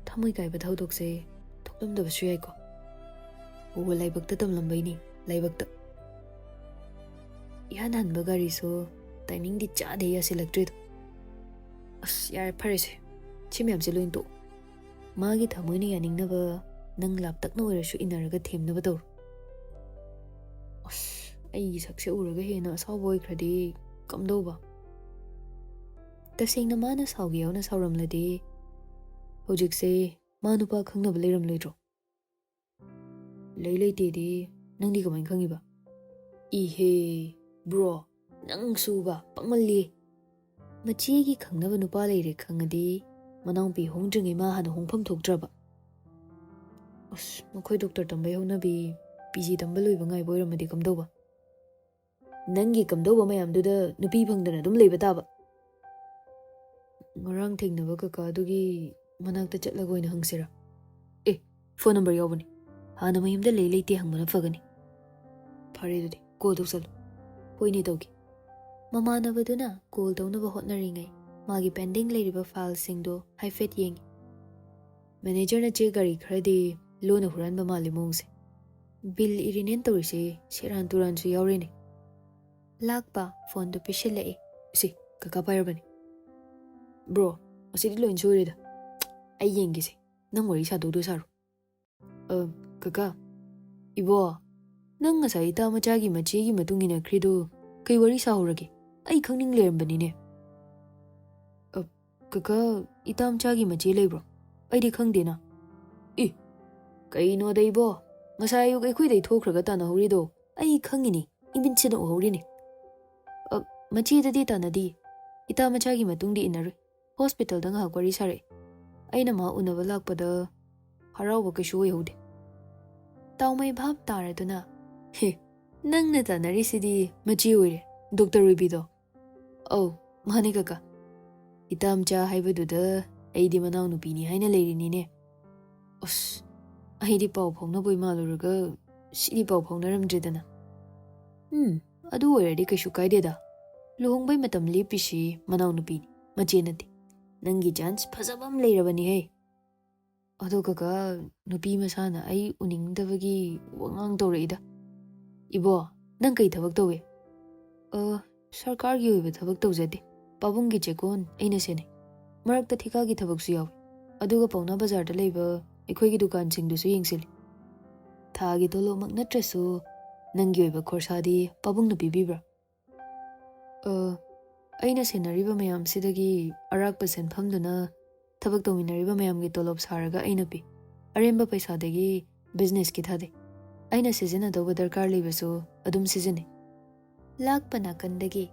ꯊꯃꯣꯏ ꯀꯥꯏꯕ ꯊꯧꯗꯣꯛꯁꯦ ꯊꯣꯛꯂꯝꯗꯕꯁꯨ ꯌꯥꯏꯀꯣ꯫ ꯑꯣ, ꯂꯥꯏꯕꯛꯇ ꯇꯝꯂꯝꯕꯩꯅꯤ, ꯂꯥꯏꯕꯛꯇ꯫ ꯏꯍꯥꯟ ꯍꯥꯟꯕ ꯒꯥꯔꯤꯁꯨ ꯇꯥꯏꯃꯤꯡꯗꯤ ꯆꯥꯗꯦ ꯌꯥꯁꯤꯜꯂꯛꯇ꯭ꯔꯤꯗꯣ꯫ ꯑꯁ, ꯌꯥꯔꯦ, ꯐꯔꯦꯁꯦ꯫ ꯁꯤ ꯃꯌꯥꯝꯁꯦ ꯂꯣꯏ ꯇꯣꯛ꯫ ꯃꯥꯒꯤ ꯊꯃꯣꯏꯅ ꯌꯥꯅꯤꯡꯅꯕ ꯅꯪ ꯂꯥꯞꯇꯛꯅ ꯑꯣꯏꯔꯁꯨ ꯏꯟꯅꯔꯒ ꯊꯦꯝꯅꯕ ꯇꯧꯔꯣ꯫ ꯑꯁ, ꯑꯩꯒꯤ ꯁꯛꯁꯦ ꯎꯔꯒ ꯍꯦꯟꯅ ꯑꯁꯥꯎꯕ ꯑꯣꯏꯈ꯭ꯔꯗꯤ ꯀꯝꯗꯧꯕ? ꯇꯁꯦꯡꯅ ꯃꯥꯅ ꯁꯥꯎꯒꯦ ꯌꯥꯎꯅ ꯁꯥꯎꯔꯝꯂꯗꯤ ꯍꯧꯖꯤꯛꯁꯦ ꯃꯥ ꯅꯨꯄꯥ ꯈꯪꯅꯕ ꯂꯩꯔꯝꯂꯣꯏꯗ꯭ꯔꯣ? ꯂꯩ ꯂꯩꯇꯦꯗꯤ ꯅꯪꯗꯤ ꯀꯃꯥꯏꯅ ꯈꯪꯉꯤꯕ? ꯏꯍꯦ, ꯕ꯭ꯔꯣ, ꯅꯪꯁꯨꯕ ꯄꯪꯃꯜꯂꯤ꯫ ꯃꯆꯦꯒꯤ ꯈꯪꯅꯕ ꯅꯨꯄꯥ ꯂꯩꯔꯦ ꯈꯪꯉꯗꯤ ꯃꯅꯥꯎꯄꯤ ꯍꯣꯡꯗ꯭ꯔꯤꯉꯩ ꯃꯥ ꯍꯥꯟꯅ ꯍꯣꯡꯐꯝ ꯊꯣꯛꯇ꯭ꯔꯕ? ꯑꯁ, ꯃꯈꯣꯏ ꯗꯣꯛꯇꯔ ꯇꯝꯕꯩ ꯍꯧꯅꯕꯤ, ꯄꯤ ꯖꯤ ꯇꯝꯕ ꯂꯣꯏꯕ ꯉꯥꯏꯕ ꯑꯣꯏꯔꯝꯃꯗꯤ ꯀꯝꯗꯧꯕ? ꯅꯪꯒꯤ ꯀꯝꯗꯧꯕ ꯃꯌꯥꯝꯗꯨꯗ ꯅꯨꯄꯤ ꯐꯪꯗꯅ ꯑꯗꯨꯝ ꯂꯩꯕ ꯇꯥꯕ꯫ ꯉꯔꯥꯡ ꯊꯦꯡꯅꯕ ꯀꯀꯥꯗꯨꯒꯤ ꯃꯅꯥꯛꯇ ꯆꯠꯂꯒ ꯑꯣꯏꯅ ꯍꯪꯁꯤꯔꯥ? ꯑꯦ, ꯐꯣꯟ ꯅꯝꯕꯔ ꯌꯥꯎꯕꯅꯤ꯫ ꯍꯥꯟꯅ ꯃꯌꯨꯝꯗ ꯂꯩ ꯂꯩꯇꯦ ꯍꯪꯕꯅ ꯐꯒꯅꯤ꯫ ꯐꯔꯦ, ꯑꯗꯨꯗꯤ ꯀꯣꯜ ꯇꯧꯁꯜꯂꯨ꯫ ꯍꯣꯏꯅꯦ, ꯇꯧꯒꯦ꯫ ꯃꯃꯥꯟꯅꯕꯗꯨꯅ ꯀꯣꯜ ꯇꯧꯅꯕ ꯍꯣꯠꯅꯔꯤꯉꯩ ꯃꯥꯒꯤ ꯄꯦꯟꯗꯤꯡ ꯂꯩꯔꯤꯕ ꯐꯥꯏꯜꯁꯤꯡꯗꯣ ꯍꯥꯏꯐꯦꯠ ꯌꯦꯡꯉꯤ꯫ ꯃꯦꯅꯦꯖꯔꯅ ꯆꯦ ꯒꯥꯔꯤ ꯈꯔꯗꯤ ꯂꯣꯟꯅ ꯍꯨꯔꯥꯟꯕ ꯃꯥꯜꯂꯤ ꯃꯑꯣꯡꯁꯦ꯫ ꯕꯤꯜ ꯏꯔꯤꯅꯦꯅ ꯇꯧꯔꯤꯁꯦ ꯁꯦꯔꯥꯟ ꯇꯨꯔꯥꯟꯁꯨ ꯌꯥꯎꯔꯦꯅꯦ꯫ ꯂꯥꯛꯄ ꯐꯣꯟꯗꯨ ꯄꯤꯁꯤꯜꯂꯛꯏ꯫ ꯁꯤ, ꯀꯀꯥ ꯄꯥꯏꯔꯕꯅꯤ꯫ ꯕ꯭ꯔꯣ, ꯑꯁꯤꯗꯤ ꯂꯣꯏ ꯁꯣꯏꯔꯦꯗ꯫ ꯑꯩ ꯌꯦꯡꯒꯦꯁꯦ, ꯅꯪ ꯋꯥꯔꯤ ꯁꯥꯗꯧꯗꯣ ꯁꯥꯔꯣ꯫ ꯑ, ꯀꯀꯥ, ꯏꯕꯣ, ꯅꯪ ꯉꯁꯥꯏ ꯏꯇꯥ ꯃꯆꯥꯒꯤ ꯃꯆꯦꯒꯤ ꯃꯇꯨꯡ ꯏꯟꯅꯈ꯭ꯔꯤꯗꯣ ꯀꯩ ꯋꯥꯔꯤ ꯁꯥꯍꯧꯔꯒꯦ? ꯑꯩ ꯈꯪꯅꯤꯡ ꯂꯩꯔꯝꯕꯅꯤꯅꯦ꯫ ꯑ, ꯀꯀꯥ, ꯏꯇꯥ ꯃꯆꯥꯒꯤ ꯃꯆꯦ ꯂꯩꯕ꯭ꯔꯣ? ꯑꯩꯗꯤ ꯈꯪꯗꯦꯅ꯫ ꯏ, ꯀꯩꯅꯣꯗ ꯏꯕꯣ, ꯉꯁꯥꯏ ꯑꯌꯨꯛ ꯑꯩꯈꯣꯏꯗꯩ ꯊꯣꯛꯈ꯭ꯔꯒ ꯇꯥꯟꯅꯍꯧꯔꯤꯗꯣ ꯑꯩ ꯈꯪꯉꯤꯅꯤ, ꯏꯃꯤꯠꯁꯤꯅ ꯎꯍꯧꯔꯤꯅꯤ꯫ ꯑ, ꯃꯆꯦꯗꯗꯤ ꯇꯥꯟꯅꯗꯤꯌꯦ, ꯏꯇꯥ ꯃꯆꯥꯒꯤ ꯃꯇꯨꯡꯗꯤ ꯏꯟꯅꯔꯨꯏ꯫ ꯍꯣꯁꯄꯤꯇꯥꯜꯗ ꯉꯥꯏꯍꯥꯛ ꯋꯥꯔꯤ ꯁꯥꯔꯛꯑꯦ꯫ ꯑꯩꯅ ꯃꯥ ꯎꯅꯕ ꯂꯥꯛꯄꯗ ꯍꯔꯥꯎꯕ ꯀꯩꯁꯨ ꯑꯣꯏꯍꯧꯗꯦ꯫ ꯇꯥꯎꯃꯩ ꯚꯥꯞ ꯇꯥꯔꯗꯨꯅ, ꯍꯦ, ꯅꯪꯅ ꯇꯥꯟꯅꯔꯤꯁꯤꯗꯤ ꯃꯆꯦ ꯑꯣꯏꯔꯦ, ꯗꯣꯛꯇꯔ ꯑꯣꯏꯕꯤꯗꯣ꯫ ꯑꯧ, ꯃꯥꯅꯦ ꯀꯀꯥ꯫ ꯏꯇꯥ ꯃꯆꯥ ꯍꯥꯏꯕꯗꯨꯗ ꯑꯩꯗꯤ ꯃꯅꯥꯎꯅꯨꯄꯤꯅꯤ ꯍꯥꯏꯅ ꯂꯩꯔꯤꯅꯤꯅꯦ꯫ ꯑꯁ, ꯑꯩꯗꯤ ꯄꯥꯎ ꯐꯥꯎꯅꯕꯣꯏ ꯃꯥꯜꯂꯨꯔꯒ ꯁꯤꯗꯤ ꯄꯥꯎ ꯐꯥꯎꯅꯔꯝꯗ꯭ꯔꯦꯗꯅ꯫ ꯎꯝ, ꯑꯗꯨ ꯑꯣꯏꯔꯗꯤ ꯀꯩꯁꯨ ꯀꯥꯏꯗꯦꯗ꯫ ꯂꯨꯍꯣꯡꯕꯩ ꯃꯇꯝ ꯂꯦꯞꯄꯤꯁꯤ ꯃꯅꯥꯎꯅꯨꯄꯤꯅꯤ, ꯃꯆꯦ ꯅꯠꯇꯦ꯫ ꯅꯪꯒꯤ ꯆꯥꯟꯁ ꯐꯖꯕ ꯑꯃ ꯂꯩꯔꯕꯅꯤꯍꯦ꯫ ꯑꯗꯣ ꯀꯀꯥ, ꯅꯨꯄꯤ ꯃꯁꯥꯅ ꯑꯩ ꯎꯅꯤꯡꯗꯕꯒꯤ ꯋꯥꯉꯥꯡ ꯇꯧꯔꯛꯏꯗ꯫ ꯏꯕꯣ, ꯅꯪ ꯀꯩ ꯊꯕꯛ ꯇꯧꯏ? ꯑ, ꯁꯔꯀꯥꯔꯒꯤ ꯑꯣꯏꯕ ꯊꯕꯛ ꯇꯧꯖꯗꯦ꯫ ꯄꯥꯕꯨꯡꯒꯤ ꯆꯦꯀꯣꯟ ꯑꯩꯅ ꯁꯦꯟꯅꯩ꯫ ꯃꯔꯛꯇ ꯊꯤꯀꯥꯒꯤ ꯊꯕꯛꯁꯨ ꯌꯥꯎꯏ꯫ ꯑꯗꯨꯒ ꯄꯥꯎꯅꯥ ꯕꯖꯥꯔꯗ ꯂꯩꯕ ꯑꯩꯈꯣꯏꯒꯤ ꯗꯨꯀꯥꯟꯁꯤꯡꯗꯨꯁꯨ ꯌꯦꯡꯁꯤꯜꯂꯤ꯫ ꯊꯥꯒꯤ ꯇꯣꯂꯣꯞꯃꯛ ꯅꯠꯇ꯭ꯔꯁꯨ ꯅꯪꯒꯤ ꯑꯣꯏꯕ ꯈꯣꯔꯁꯥꯗꯤ ꯄꯥꯕꯨꯡꯅ ꯄꯤꯕꯤꯕ꯭ꯔꯥ? ꯑ, ꯑꯩꯅ ꯁꯦꯟꯅꯔꯤꯕ ꯃꯌꯥꯝꯁꯤꯗꯒꯤ ꯑꯔꯥꯛꯄ ꯁꯦꯟꯐꯝꯗꯨꯅ ꯊꯕꯛ ꯇꯧꯃꯤꯟꯅꯔꯤꯕ ꯃꯌꯥꯝꯒꯤ ꯇꯣꯂꯣꯞ ꯁꯥꯔꯒ ꯑꯩꯅ ꯄꯤ꯫ ꯑꯔꯦꯝꯕ ꯄꯩꯁꯥꯗꯒꯤ ꯕꯤꯖꯤꯅꯦꯁꯀꯤ ꯊꯥꯗꯩ꯫ ꯑꯩꯅ ꯁꯤꯖꯤꯟꯅꯗꯧꯕ ꯗꯔꯀꯥꯔ ꯂꯩꯕꯁꯨ ꯑꯗꯨꯝ ꯁꯤꯖꯤꯟꯅꯩ꯫ ꯂꯥꯛꯄ ꯅꯥꯀꯟꯗꯒꯤ,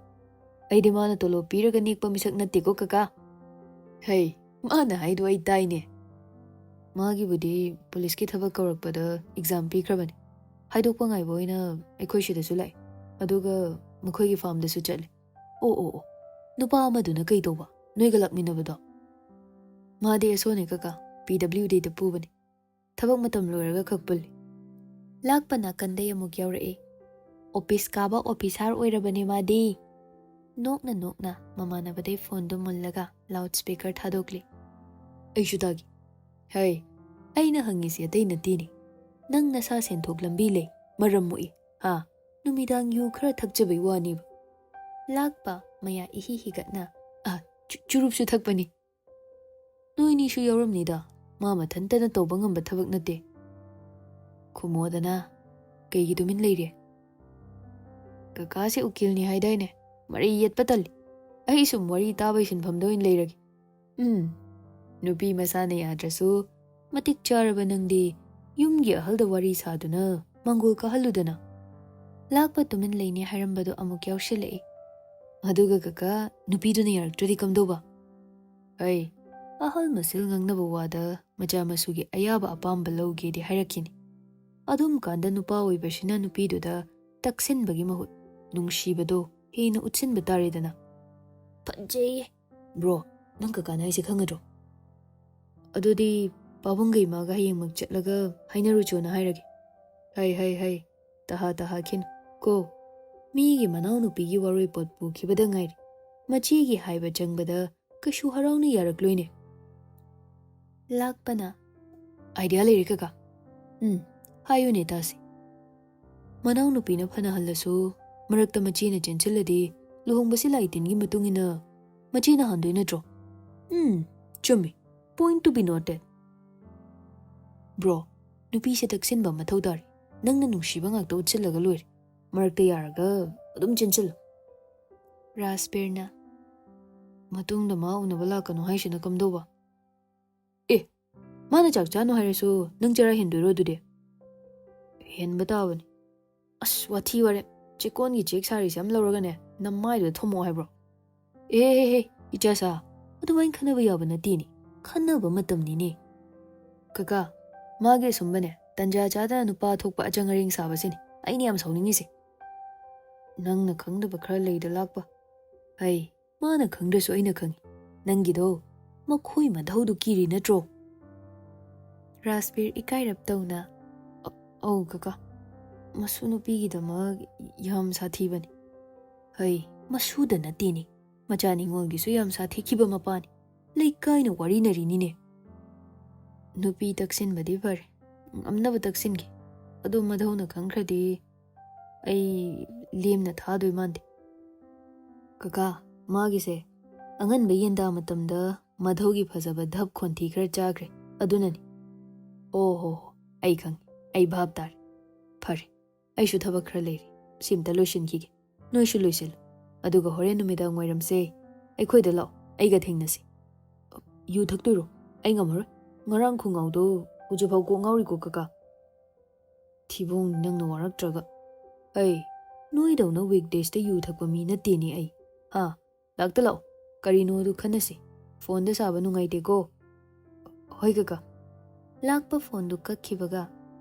"ꯑꯩꯗꯤ ꯃꯥꯅ ꯇꯣꯂꯣꯞ ꯄꯤꯔꯒ ꯅꯦꯛꯄ ꯃꯤꯁꯛ ꯅꯠꯇꯦꯀꯣ, ꯀꯀꯥ꯫ ꯍꯩ, ꯃꯥꯅ ꯍꯥꯏꯗꯣ ꯑꯩ ꯇꯥꯏꯅꯦ꯫ ꯃꯥꯒꯤꯕꯨꯗꯤ ꯄꯨꯂꯤꯁꯀꯤ ꯊꯕꯛ ꯀꯧꯔꯛꯄꯗ ꯑꯦꯛꯖꯥꯝ ꯄꯤꯈ꯭ꯔꯕꯅꯤ꯫ ꯍꯥꯏꯗꯣꯛꯄ ꯉꯥꯏꯕ ꯑꯣꯏꯅ ꯑꯩꯈꯣꯏ ꯁꯤꯗꯁꯨ ꯂꯥꯛꯑꯦ꯫ ꯑꯗꯨꯒ ꯃꯈꯣꯏꯒꯤ ꯐꯥꯔꯝꯗꯁꯨ ꯆꯠꯂꯦ꯫ ꯑꯣ, ꯑꯣ, ꯑꯣ, ꯅꯨꯄꯥ ꯑꯃꯗꯨꯅ ꯀꯩ ꯇꯧꯕ? ꯅꯣꯏꯒ ꯂꯥꯛꯃꯤꯟꯅꯕꯗꯣ?" "ꯃꯥꯗꯤ ꯑꯦꯁ ꯑꯣꯅꯦ, ꯀꯀꯥ, ꯄꯤ ꯗꯕ꯭ꯂꯤꯎ ꯗꯤꯗ ꯄꯨꯕꯅꯤ꯫ ꯊꯕꯛ ꯃꯇꯝ ꯂꯣꯏꯔꯒ ꯈꯛ ꯄꯨꯜꯂꯤ꯫" ꯂꯥꯛꯄ ꯅꯥꯀꯟꯗꯩ ꯑꯃꯨꯛ ꯌꯥꯎꯔꯛꯏ, "ꯑꯣꯐꯤꯁ ꯀꯥꯕ ꯑꯣꯐꯤꯁꯥꯔ ꯑꯣꯏꯔꯕꯅꯦ ꯃꯥꯗꯤ꯫" ꯅꯣꯛꯅ ꯅꯣꯛꯅ ꯃꯃꯥꯟꯅꯕꯗꯩ ꯐꯣꯟꯗꯨ ꯃꯨꯜꯂꯒ ꯂꯥꯎꯠ ꯁ꯭ꯄꯤꯀꯔ ꯊꯥꯗꯣꯛꯂꯤ꯫ "ꯑꯩꯁꯨ ꯇꯥꯒꯦ꯫" "ꯍꯩ, ꯑꯩꯅ ꯍꯪꯉꯤꯁꯤ ꯑꯇꯩ ꯅꯠꯇꯦꯅꯦ꯫ ꯅꯪ ꯅꯁꯥ ꯁꯦꯟꯊꯣꯛ ꯂꯝꯕꯤ ꯂꯩ, ꯃꯔꯝ ꯃꯣꯛꯏ, ꯍꯥ? ꯅꯨꯃꯤꯗꯥꯡ ꯌꯨ ꯈꯔ ꯊꯛꯆꯕꯩ ꯋꯥꯅꯦꯕ꯫" ꯂꯥꯛꯄ ꯃꯌꯥ ꯏꯍꯤ ꯍꯤꯒꯠꯅ, "ꯑ, ꯆꯨ-, ꯆꯨꯔꯨꯞꯁꯨ ꯊꯛꯄꯅꯤ꯫" "ꯅꯣꯏꯅꯤꯁꯨ ꯌꯥꯎꯔꯝꯅꯤꯗ, ꯃꯥ ꯃꯊꯟꯇꯅ ꯇꯧꯕ ꯉꯝꯕ ꯊꯕꯛ ꯅꯠꯇꯦ꯫" "ꯈꯨꯃꯣꯗꯅ, ꯀꯩꯒꯤ ꯇꯨꯃꯤꯟ ꯂꯩꯔꯤ?" "ꯀꯀꯥꯁꯦ ꯎꯀꯤꯜꯅꯤ ꯍꯥꯏꯗꯥꯏꯅꯦ? ꯃꯔꯩ ꯌꯦꯠꯄ ꯇꯜꯂꯤ꯫ ꯑꯩ ꯁꯨꯝ ꯋꯥꯔꯤ ꯇꯥꯕꯩ ꯁꯤꯟꯐꯝꯗ ꯑꯣꯏꯅ ꯂꯩꯔꯒꯦ꯫ ꯎꯝ, ꯅꯨꯄꯤ ꯃꯁꯥꯅ ꯌꯥꯗ꯭ꯔꯁꯨ ꯃꯇꯤꯛ ꯆꯥꯔꯕ ꯅꯪꯗꯤ ꯌꯨꯝꯒꯤ ꯑꯍꯜꯗ ꯋꯥꯔꯤ ꯁꯥꯗꯨꯅ ꯃꯪꯒꯣꯜ ꯀꯥꯍꯜꯂꯨꯗꯅ꯫" ꯂꯥꯛꯄ ꯇꯨꯃꯤꯟ ꯂꯩꯅꯤ ꯍꯥꯏꯔꯝꯕꯗꯣ ꯑꯃꯨꯛ ꯌꯥꯎꯁꯤꯜꯂꯛꯏ꯫ "ꯑꯗꯨꯒ ꯀꯀꯥ, ꯅꯨꯄꯤꯗꯨꯅ ꯌꯥꯔꯛꯇ꯭ꯔꯗꯤ ꯀꯝꯗꯧꯕ?" "ꯑꯩ ꯑꯍꯜ ꯃꯁꯦꯜ ꯉꯥꯡꯅꯕ ꯋꯥꯗ ꯃꯆꯥ ꯃꯁꯨꯒꯤ ꯑꯌꯥꯕ ꯑꯄꯥꯝꯕ ꯂꯧꯒꯦꯗꯤ ꯍꯥꯏꯔꯛꯈꯤꯅꯤ꯫ ꯑꯗꯨꯝ ꯀꯥꯟꯗ ꯅꯨꯄꯥ ꯑꯣꯏꯕꯁꯤꯅ ꯅꯨꯄꯤꯗꯨꯗ ꯇꯛꯁꯤꯟꯕꯒꯤ ꯃꯍꯨꯠ ꯅꯨꯡꯁꯤꯕꯗꯣ ꯍꯦꯟꯅ ꯎꯠꯁꯤꯟꯕ ꯇꯥꯔꯦꯗꯅ꯫" "ꯐꯖꯩꯌꯦ꯫ ꯕ꯭ꯔꯣ, ꯅꯪ ꯀꯀꯥꯅ ꯍꯥꯏꯁꯦ ꯈꯪꯒꯗ꯭ꯔꯣ?" "ꯑꯗꯨꯗꯤ ꯄꯥꯕꯨꯡꯒ ꯏꯃꯥꯒ ꯍꯌꯦꯡꯃꯛ ꯆꯠꯂꯒ ꯍꯥꯏꯅꯔꯨꯆꯣꯅ ꯍꯥꯏꯔꯒꯦ꯫" "ꯍꯩ, ꯍꯩ, ꯍꯩ, ꯇꯍꯥ ꯇꯍꯥ ꯈꯤꯅꯨ ꯀꯣ꯫ ꯃꯤꯒꯤ ꯃꯅꯥꯎꯅꯨꯄꯤꯒꯤ ꯋꯥꯔꯣꯏꯄꯣꯠ ꯄꯨꯈꯤꯕꯗ ꯉꯥꯏꯔꯤ꯫ ꯃꯆꯦꯒꯤ ꯍꯥꯏꯕ ꯆꯪꯕꯗ ꯀꯩꯁꯨ ꯍꯔꯥꯎꯅ ꯌꯥꯔꯛꯂꯣꯏꯅꯦ꯫" ꯂꯥꯛꯄꯅ, "ꯑꯥꯏꯗꯤꯌꯥ ꯂꯩꯔꯦ ꯀꯀꯥ꯫" "ꯎꯝ, ꯍꯥꯏꯌꯨꯅꯦ ꯇꯥꯁꯤ꯫" "ꯃꯅꯥꯎꯅꯨꯄꯤꯅ ꯐꯅ ꯍꯜꯂꯁꯨ ꯃꯔꯛꯇ ꯃꯆꯦꯅ ꯆꯦꯟꯁꯤꯜꯂꯗꯤ ꯂꯨꯍꯣꯡꯕꯁꯤ ꯂꯥꯏ ꯇꯤꯟꯒꯤ ꯃꯇꯨꯡ ꯏꯟꯅ ꯃꯆꯦꯅ ꯍꯥꯟꯗꯣꯏ ꯅꯠꯇ꯭ꯔꯣ?" ꯎꯝ, ꯆꯨꯝꯃꯤ꯫ Point to be noted. Bro, ꯅꯨꯄꯤꯁꯦ ꯇꯛꯁꯤꯟꯕ ꯃꯊꯧ ꯇꯥꯔꯦ꯫ ꯅꯪꯅ ꯅꯨꯡꯁꯤꯕ ꯉꯥꯛꯇ ꯎꯠꯁꯤꯜꯂꯒ ꯂꯣꯏꯔꯦ꯫ ꯃꯔꯛꯇ ꯌꯥꯔꯒ ꯑꯗꯨꯝ ꯆꯦꯟꯁꯤꯜꯂꯨ꯫ ꯔꯥꯖꯕꯤꯔꯅ, "ꯃꯇꯨꯡꯗ ꯃꯥ ꯎꯅꯕ ꯂꯥꯛꯀꯅꯨ ꯍꯥꯏꯁꯤꯅ ꯀꯝꯗꯧꯕ?" "ꯑꯦ, ꯃꯥꯅ ꯆꯥꯛ ꯆꯥꯅꯨ ꯍꯥꯏꯔꯁꯨ ꯅꯪ ꯆꯔꯥ ꯍꯦꯟꯗꯣꯏꯔꯣ ꯑꯗꯨꯗꯤ?" "ꯍꯦꯟꯕ ꯇꯥꯕꯅꯤ꯫" "ꯑꯁ, ꯋꯥꯊꯤ ꯋꯥꯔꯦꯝ꯫ ꯆꯦꯛꯀꯣꯟꯒꯤ ꯆꯦꯛ ꯁꯥꯔꯤꯁꯦ ꯑꯃ ꯂꯧꯔꯒꯅꯦ, ꯅꯃꯥꯏꯗꯨꯗ ꯊꯣꯝꯃꯛꯑꯣ ꯍꯥꯏꯕ꯭ꯔꯣ?" "ꯑꯦ, ꯍꯦ, ꯍꯦ, ꯏꯆꯥꯁꯥ, ꯑꯗꯨꯃꯥꯏꯅ ꯈꯟꯅꯕ ꯌꯥꯕ ꯅꯠꯇꯦꯅꯦ꯫ ꯈꯟꯅꯕ ꯃꯇꯝꯅꯤꯅꯦ꯫" "ꯀꯀꯥ, ꯃꯥꯒꯤ ꯑꯁꯨꯝꯕꯅꯦ, ꯇꯟꯖꯥ ꯆꯥꯗꯅ ꯅꯨꯄꯥ ꯊꯣꯛꯄ ꯑꯆꯪ ꯑꯔꯦꯡ ꯁꯥꯕꯁꯤꯅꯤ ꯑꯩꯅ ꯌꯥꯝ ꯁꯥꯎꯅꯤꯡꯉꯤꯁꯦ꯫" "ꯅꯪꯅ ꯈꯪꯗꯕ ꯈꯔ ꯂꯩꯗ ꯂꯥꯛꯄ꯫" "ꯍꯩ, ꯃꯥꯅ ꯈꯪꯗ꯭ꯔꯁꯨ ꯑꯩꯅ ꯈꯪꯉꯤ꯫ ꯅꯪꯒꯤꯗꯣ ꯃꯈꯣꯏ ꯃꯙꯧꯗꯨ ꯀꯤꯔꯤ ꯅꯠꯇ꯭ꯔꯣ?" ꯔꯥꯖꯕꯤꯔ ꯏꯀꯥꯏꯔꯞ ꯇꯧꯅ, "ꯑ-, ꯑꯧ ꯀꯀꯥ, ꯃꯁꯨ ꯅꯨꯄꯤꯒꯤꯗꯃꯛ ꯌꯥꯝ ꯁꯥꯊꯤꯕꯅꯤ꯫" "ꯍꯩ, ꯃꯁꯨꯗ ꯅꯠꯇꯦꯅꯦ, ꯃꯆꯥ ꯅꯤꯉꯣꯜꯒꯤꯁꯨ ꯌꯥꯝ ꯁꯥꯊꯤꯈꯤꯕ ꯃꯄꯥꯅꯤ꯫ ꯂꯩꯀꯥꯏꯅ ꯋꯥꯔꯤꯅꯔꯤꯅꯤꯅꯦ꯫" "ꯅꯨꯄꯤ ꯇꯛꯁꯤꯟꯕꯗꯤ ꯐꯔꯦ, ꯉꯝꯅꯕ ꯇꯛꯁꯤꯟꯒꯦ꯫ ꯑꯗꯣ ꯃꯙꯧꯅ ꯈꯪꯈ꯭ꯔꯗꯤ ꯑꯩ ꯂꯦꯝꯅ ꯊꯥꯗꯣꯏ ꯃꯥꯟꯗꯦ꯫" "ꯀꯀꯥ, ꯃꯥꯒꯤꯁꯦ ꯑꯉꯟꯕ ꯌꯦꯟꯗꯥ ꯃꯇꯝꯗ ꯃꯙꯧꯒꯤ ꯐꯖꯕ ꯙꯞ ꯈꯣꯟꯊꯤ ꯈꯔ ꯆꯥꯈ꯭ꯔꯦ, ꯑꯗꯨꯅꯅꯤ꯫" "ꯑꯣ ꯍꯣ ꯍꯣ, ꯑꯩ ꯈꯪꯉꯤ, ꯑꯩ ꯚꯥꯞ ꯇꯥꯔꯦ꯫ ꯐꯔꯦ, ꯑꯩꯁꯨ ꯊꯕꯛ ꯈꯔ ꯂꯩꯔꯤ, ꯁꯤ ꯑꯝꯇ ꯂꯣꯏꯁꯤꯟꯈꯤꯒꯦ꯫ ꯅꯣꯏꯁꯨ ꯂꯣꯏꯁꯤꯜꯂꯨ, ꯑꯗꯨꯒ ꯍꯣꯔꯦꯟ ꯅꯨꯃꯤꯗꯥꯡ ꯋꯥꯏꯔꯝꯁꯦ ꯑꯩꯈꯣꯏꯗ ꯂꯥꯛꯑꯣ, ꯑꯩꯒ ꯊꯦꯡꯅꯁꯤ꯫" "ꯌꯨ ꯊꯛꯇꯣꯏꯔꯣ? ꯑꯩ ꯉꯝꯃꯔꯣꯏ꯫ ꯉꯔꯥꯡ ꯈꯣꯡꯒ꯭ꯔꯥꯎꯗꯣ ꯍꯧꯖꯤꯛꯐꯥꯎ ꯀꯣꯛ ꯉꯥꯎꯔꯤꯀꯣ ꯀꯀꯥ꯫" "ꯊꯤꯕꯣꯡ, ꯅꯪꯅ ꯋꯥꯔꯛꯇ꯭ꯔꯒ꯫ ꯑꯩ ꯅꯣꯏꯗꯧꯅ weekdaysꯇ ꯌꯨ ꯊꯛꯄ ꯃꯤ ꯅꯠꯇꯦꯅꯦ ꯑꯩ꯫ ꯍꯥ? ꯂꯥꯛꯇ ꯂꯥꯛꯑꯣ, ꯀꯔꯤꯅꯣꯗꯨ ꯈꯟꯅꯁꯤ꯫ ꯐꯣꯟꯗ ꯁꯥꯕ ꯅꯨꯡꯉꯥꯏꯇꯦꯀꯣ꯫" "ꯍꯣꯏ ꯀꯀꯥ꯫" ꯂꯥꯛꯄ ꯐꯣꯟꯗꯨ ꯀꯛꯈꯤꯕꯒ,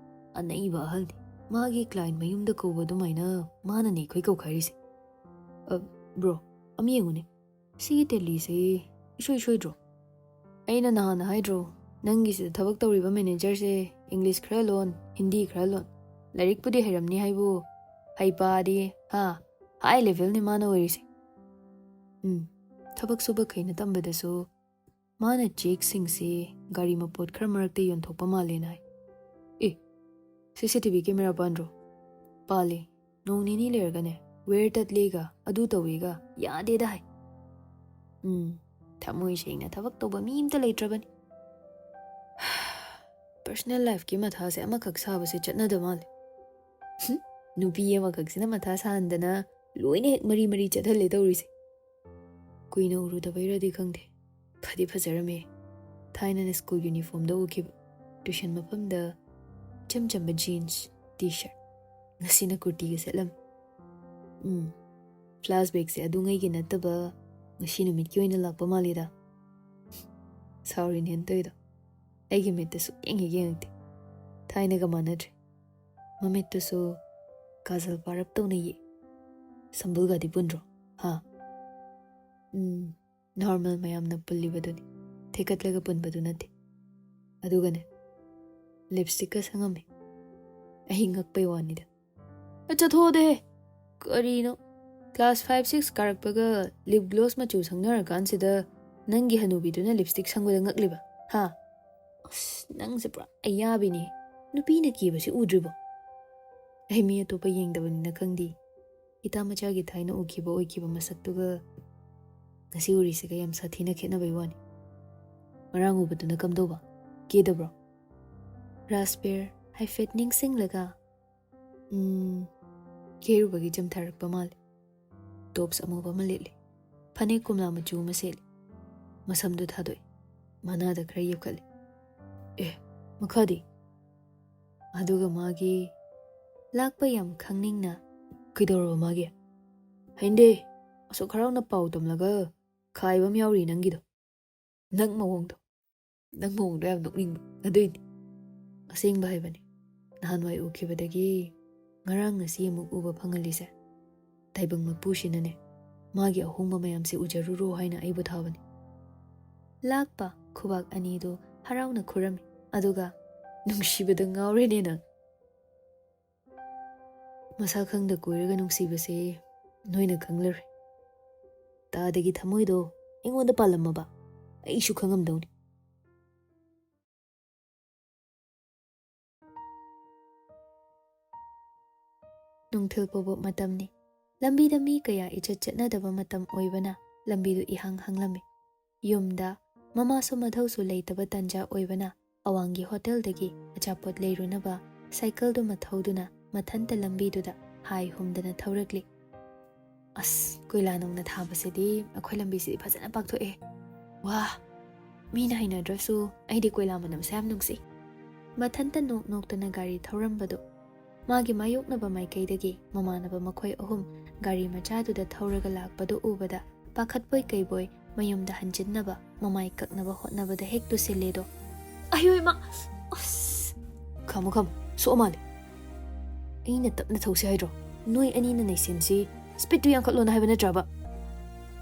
"ꯑꯅꯩꯕ ꯑꯍꯜꯅꯤ, ꯃꯥꯒꯤ client ꯃꯌꯨꯝꯗ ꯀꯧꯕ ꯑꯗꯨꯃꯥꯏꯅ ꯃꯥꯅꯅꯦ ꯑꯩꯈꯣꯏ ꯀꯧꯈꯥꯏꯔꯤꯁꯦ꯫ ꯑ, bro, ꯑꯃ ꯌꯦꯡꯉꯨꯅꯦ, ꯁꯤꯒꯤ tallyꯁꯦ ꯏꯁꯣꯏ ꯁꯣꯏꯗ꯭ꯔꯣ? ꯑꯩꯅ ꯅꯍꯥꯟ ꯍꯥꯏꯗ꯭ꯔꯣ, ꯅꯪꯒꯤꯁꯤꯗ ꯊꯕꯛ ꯇꯧꯔꯤꯕ managerꯁꯦ English ꯈꯔ ꯂꯣꯟ, ꯍꯤꯟꯗꯤ ꯈꯔ ꯂꯣꯟ, ꯂꯥꯏꯔꯤꯛꯄꯨꯗꯤ ꯍꯩꯔꯝꯅꯤ ꯍꯥꯏꯕꯨ, ꯍꯩꯄꯥꯗꯤ, ꯍꯥ, high levelꯅꯤ ꯃꯥꯅ ꯑꯣꯏꯔꯤꯁꯦ꯫" ꯎꯝ, ꯊꯕꯛ ꯁꯨꯕꯈꯩꯅ ꯇꯝꯕꯗꯁꯨ ꯃꯥꯅ ꯆꯦꯛꯁꯤꯡꯁꯤ ꯒꯥꯔꯤ ꯃꯄꯣꯠ ꯈꯔ ꯃꯔꯛꯇ ꯌꯣꯟꯊꯣꯛꯄ ꯃꯥꯜꯂꯦꯅ ꯍꯥꯏ꯫ "ꯑꯦ, CCTV camera ꯄꯥꯟꯗ꯭ꯔꯣ?" "ꯄꯥꯜꯂꯦ꯫ ꯅꯣꯡ ꯅꯤꯅꯤ ꯂꯩꯔꯒꯅꯦ, wire ꯇꯠꯂꯦꯒ, ꯑꯗꯨ ꯇꯧꯋꯦꯒ, ꯌꯥꯗꯦꯗ ꯍꯥꯏ꯫" "ꯎꯝ, ꯊꯃꯣꯏ ꯁꯦꯡꯅ ꯊꯕꯛ ꯇꯧꯕ ꯃꯤ ꯑꯝꯇ ꯂꯩꯇ꯭ꯔꯕꯅꯤ꯫ Personal lifeꯀꯤ ꯃꯊꯥꯁꯦ ꯑꯃꯈꯛ ꯁꯥꯕꯁꯦ ꯆꯠꯅꯗ ꯃꯥꯜꯂꯦ꯫ ꯍꯨꯝ, ꯅꯨꯄꯤ ꯑꯃꯈꯛꯁꯤꯅ ꯃꯊꯥ ꯁꯥꯍꯟꯗꯅ ꯂꯣꯏꯅ ꯍꯦꯛ ꯃꯔꯤ ꯃꯔꯤ ꯆꯠꯍꯜꯂꯦ ꯇꯧꯔꯤꯁꯦ꯫ ꯀꯨꯏꯅ ꯎꯔꯨꯗꯕꯩꯔꯗꯤ ꯈꯪꯗꯦ, ꯐꯗꯤ ꯐꯖꯔꯝꯃꯦ꯫ ꯊꯥꯏꯅꯅ ꯁ꯭ꯀꯨꯜ ꯌꯨꯅꯤꯐꯣꯔꯝꯗ ꯎꯈꯤꯕ, ꯇ꯭ꯌꯨꯁꯟ ꯃꯐꯝꯗ ꯏꯆꯝ ꯆꯝꯕ ꯖꯤꯟꯁ, ꯇꯤ ꯁꯥꯔꯠ, ꯉꯁꯤꯅ ꯀꯨꯔꯇꯤꯒ ꯁꯦꯠꯂꯝꯃꯤ꯫ ꯎꯝ, ꯐ꯭ꯂꯥꯁꯕꯦꯛꯁꯦ ꯑꯗꯨꯉꯩꯒꯤ ꯅꯠꯇꯕ ꯉꯁꯤ ꯅꯨꯃꯤꯠꯀꯤ ꯑꯣꯏꯅ ꯂꯥꯛꯄ ꯃꯥꯜꯂꯤꯗ꯫ ꯁꯥꯎꯔꯤꯅꯦꯅ ꯇꯧꯔꯤꯗꯣ꯫ ꯑꯩꯒꯤ ꯃꯤꯠꯇ ꯁꯨꯛꯌꯦꯡ ꯍꯦꯛ ꯌꯦꯡꯉꯛꯇꯦ꯫ ꯊꯥꯏꯅꯒ ꯃꯥꯟꯅꯗ꯭ꯔꯦ꯫ ꯃꯃꯤꯠꯇꯨꯁꯨ ꯀꯥꯖꯜ ꯄꯥꯔꯞ ꯇꯧꯅ ꯌꯦꯛ꯫ ꯁꯝꯕꯨꯜꯒꯗꯤ ꯄꯨꯟꯗ꯭ꯔꯣ? ꯍꯥ? ꯎꯝ, ꯅꯣꯔꯃꯦꯜ ꯃꯌꯥꯝꯅ ꯄꯨꯜꯂꯤꯕꯗꯨꯅꯤ꯫ ꯊꯦꯛꯀꯠꯂꯒ ꯄꯨꯟꯕꯗꯨ ꯅꯠꯇꯦ꯫ ꯑꯗꯨꯒꯅꯦ, ꯂꯤꯞꯁꯇꯤꯛꯀ ꯁꯪꯉꯝꯃꯦ꯫ ꯑꯩ ꯉꯛꯄꯩ ꯋꯥꯅꯤꯗ꯫ ꯑꯦ, ꯆꯠꯊꯣꯛꯑꯣꯗꯦꯍꯦ! ꯀꯔꯤꯅꯣ? ꯀ꯭ꯂꯥꯁ ꯐꯥꯏꯚ ꯁꯤꯛꯁ ꯀꯥꯔꯛꯄꯒ ꯂꯤꯞ ꯒ꯭ꯂꯣꯁ ꯃꯆꯨ ꯁꯪꯅꯔꯀꯥꯟꯁꯤꯗ ꯅꯪꯒꯤ ꯍꯅꯨꯕꯤꯗꯨꯅ ꯂꯤꯞꯁꯇꯤꯛ ꯁꯪꯕꯗ ꯉꯛꯂꯤꯕ? ꯍꯥ? ꯑꯁ, ꯅꯪꯁꯦ ꯄꯨꯔꯥ ꯑꯌꯥꯕꯤꯅꯤ꯫ ꯅꯨꯄꯤꯅ ꯀꯤꯕꯁꯤ ꯎꯗ꯭ꯔꯤꯕꯣ? ꯑꯩ ꯃꯤ ꯑꯇꯣꯞꯄ ꯌꯦꯡꯗꯕꯅꯤꯅ ꯈꯪꯗꯦ꯫ ꯏꯇꯥ ꯃꯆꯥꯒꯤ ꯊꯥꯏꯅ ꯎꯈꯤꯕ ꯑꯣꯏꯈꯤꯕ ꯃꯁꯛꯇꯨꯒ ꯉꯁꯤ ꯎꯔꯤꯁꯤꯒ ꯌꯥꯝ ꯁꯥꯊꯤꯅ ꯈꯦꯠꯅꯕꯩ ꯋꯥꯅꯤ꯫ ꯉꯔꯥꯡ ꯎꯕꯗꯨꯅ ꯀꯝꯗꯧꯕ? ꯀꯦꯗꯕ꯭ꯔꯣ? ꯔꯥꯁꯄꯤꯔ ꯍꯥꯏꯐꯦꯠ ꯅꯤꯡꯁꯤꯡꯂꯒ, ꯎꯝ, ꯀꯦꯔꯨꯕꯒꯤ ꯆꯝꯊꯔꯛꯄ ꯃꯥꯜꯂꯦ꯫ ꯇꯣꯞꯁ ꯑꯃꯨꯕ ꯑꯃ ꯂꯤꯠꯂꯤ꯫ ꯐꯅꯦꯛ ꯀꯣꯝꯂꯥ ꯃꯆꯨ ꯑꯃ ꯁꯦꯠꯂꯤ꯫ ꯃꯁꯝꯗꯨ ꯊꯥꯗꯣꯛꯏ꯫ ꯃꯅꯥꯗ ꯈꯔ ꯌꯦꯞꯈꯠꯂꯤ꯫ ꯑꯦ, ꯃꯈꯥꯗꯤ? ꯑꯗꯨꯒ ꯃꯥꯒꯤ ꯂꯥꯛꯄ ꯌꯥꯝ ꯈꯪꯅꯤꯡꯅ, "ꯀꯩꯗꯧꯔꯕ ꯃꯥꯒꯤ?" "ꯍꯩꯅꯗꯦ, ꯑꯁꯨꯛ ꯍꯔꯥꯎꯅ ꯄꯥꯎ ꯇꯝꯂꯒ ꯈꯥꯏꯕ ꯑꯃ ꯌꯥꯎꯔꯤ ꯅꯪꯒꯤꯗꯣ꯫ ꯅꯪ ꯃꯑꯣꯡꯗꯣ, ꯅꯪ ꯃꯑꯣꯡꯗꯣ ꯌꯥꯝ ꯅꯣꯛꯅꯤꯡꯕ, ꯑꯗꯨꯏꯅꯤ꯫ ꯑꯁꯦꯡꯕ ꯍꯥꯏꯕꯅꯤ, ꯅꯍꯥꯟꯋꯥꯏ ꯎꯈꯤꯕꯗꯒꯤ ꯉꯔꯥꯡ ꯉꯁꯤ ꯑꯃꯨꯛ ꯎꯕ ꯐꯪꯍꯜꯂꯤꯁꯦ꯫ ꯇꯥꯏꯕꯪ ꯃꯄꯨꯁꯤꯅꯅꯦ, ꯃꯥꯒꯤ ꯑꯍꯣꯡꯕ ꯃꯌꯥꯝꯁꯦ ꯎꯖꯔꯨꯔꯣ ꯍꯥꯏꯅ ꯑꯩꯕꯨ ꯊꯥꯕꯅꯤ꯫" ꯂꯥꯛꯄ ꯈꯨꯕꯥꯛ ꯑꯅꯤꯗꯨ ꯍꯔꯥꯎꯅ ꯈꯨꯔꯝꯃꯤ, ꯑꯗꯨꯒ, "ꯅꯨꯡꯁꯤꯕꯗ ꯉꯥꯎꯔꯦꯅꯦ ꯅꯪ꯫ ꯃꯁꯥ ꯈꯪꯗ ꯀꯣꯏꯔꯒ ꯅꯨꯡꯁꯤꯕꯁꯦ ꯅꯣꯏꯅ ꯈꯪꯂꯔꯣꯏ꯫ ꯇꯥꯗꯒꯤ ꯊꯃꯣꯏꯗꯣ ꯑꯩꯉꯣꯟꯗ ꯄꯥꯜꯂꯝꯃꯕ ꯑꯩꯁꯨ ꯈꯪꯉꯝꯗꯧꯅꯤ꯫" ꯅꯨꯡꯊꯤꯜ ꯄꯣꯕꯣꯞ ꯃꯇꯝꯅꯤ꯫ ꯂꯝꯕꯤꯗ ꯃꯤ ꯀꯌꯥ ꯏꯆꯠ ꯆꯠꯅꯗꯕ ꯃꯇꯝ ꯑꯣꯏꯕꯅ ꯂꯝꯕꯤꯗꯨ ꯏꯍꯥꯡ ꯍꯥꯡꯂꯝꯃꯤ꯫ ꯌꯨꯝꯗ ꯃꯃꯥꯁꯨ ꯃꯙꯧꯁꯨ ꯂꯩꯇꯕ ꯇꯥꯟꯖꯥ ꯑꯣꯏꯕꯅ, ꯑꯋꯥꯡꯒꯤ ꯍꯣꯇꯦꯜꯗꯒꯤ ꯑꯆꯥꯄꯣꯠ ꯂꯩꯔꯨꯅꯕ ꯁꯥꯏꯀꯜꯗꯨꯃ ꯊꯧꯗꯨꯅ ꯃꯊꯟꯇ ꯂꯝꯕꯤꯗꯨꯗ ꯍꯥꯏ ꯍꯨꯝꯗꯅ ꯊꯧꯔꯛꯂꯤ꯫ "ꯑꯁ, ꯀꯣꯏꯂꯥ ꯅꯧꯅ ꯊꯥꯕꯁꯤꯗꯤ ꯑꯩꯈꯣꯏ ꯂꯝꯕꯤꯁꯤꯗꯤ ꯐꯖꯅ ꯄꯥꯛꯊꯣꯛꯑꯦ꯫ ꯋꯥ, ꯃꯤꯅ ꯍꯩꯅꯗ꯭ꯔꯁꯨ ꯑꯩꯗꯤ ꯀꯣꯏꯂꯥ ꯃꯅꯝꯁꯦ ꯌꯥꯝ ꯅꯨꯡꯁꯤ꯫" ꯃꯊꯟꯇ ꯅꯣꯛ ꯅꯣꯛꯇꯅ ꯒꯥꯔꯤ ꯊꯧꯔꯝꯕꯗꯨ, ꯃꯥꯒꯤ ꯃꯥꯌꯣꯛꯅꯕ ꯃꯥꯏꯀꯩꯗꯒꯤ ꯃꯃꯥꯟꯅꯕ ꯃꯈꯣꯏ ꯑꯍꯨꯝ ꯒꯥꯔꯤ ꯃꯆꯥꯗꯨꯗ ꯊꯧꯔꯒ ꯂꯥꯛꯄꯗꯨ ꯎꯕꯗ, ꯄꯥꯈꯠꯄꯣꯏ ꯀꯩꯕꯣꯏ ꯃꯌꯨꯝꯗ ꯍꯟꯖꯤꯟꯅꯕ ꯃꯃꯥꯏ ꯀꯛꯅꯕ ꯍꯣꯠꯅꯕꯗ ꯍꯦꯛ ꯇꯨꯁꯤꯜꯂꯦꯗꯣ꯫ "ꯑꯌꯣ ꯏꯃꯥ! ꯑꯁ!" "ꯈꯥꯝꯃꯨ, ꯈꯥꯝꯃꯨ, ꯁꯣꯛꯑ ꯃꯥꯜꯂꯦ꯫ ꯑꯩꯅ ꯇꯞꯅ ꯊꯧꯁꯦ ꯍꯥꯏꯗ꯭ꯔꯣ? ꯅꯣꯏ ꯑꯅꯤꯅ ꯅꯩꯁꯤꯟꯁꯤ, ꯁ꯭ꯄꯤꯗꯇꯨ ꯌꯥꯡꯈꯠꯂꯣꯅ ꯍꯥꯏꯕ ꯅꯠꯇ꯭ꯔꯕ?"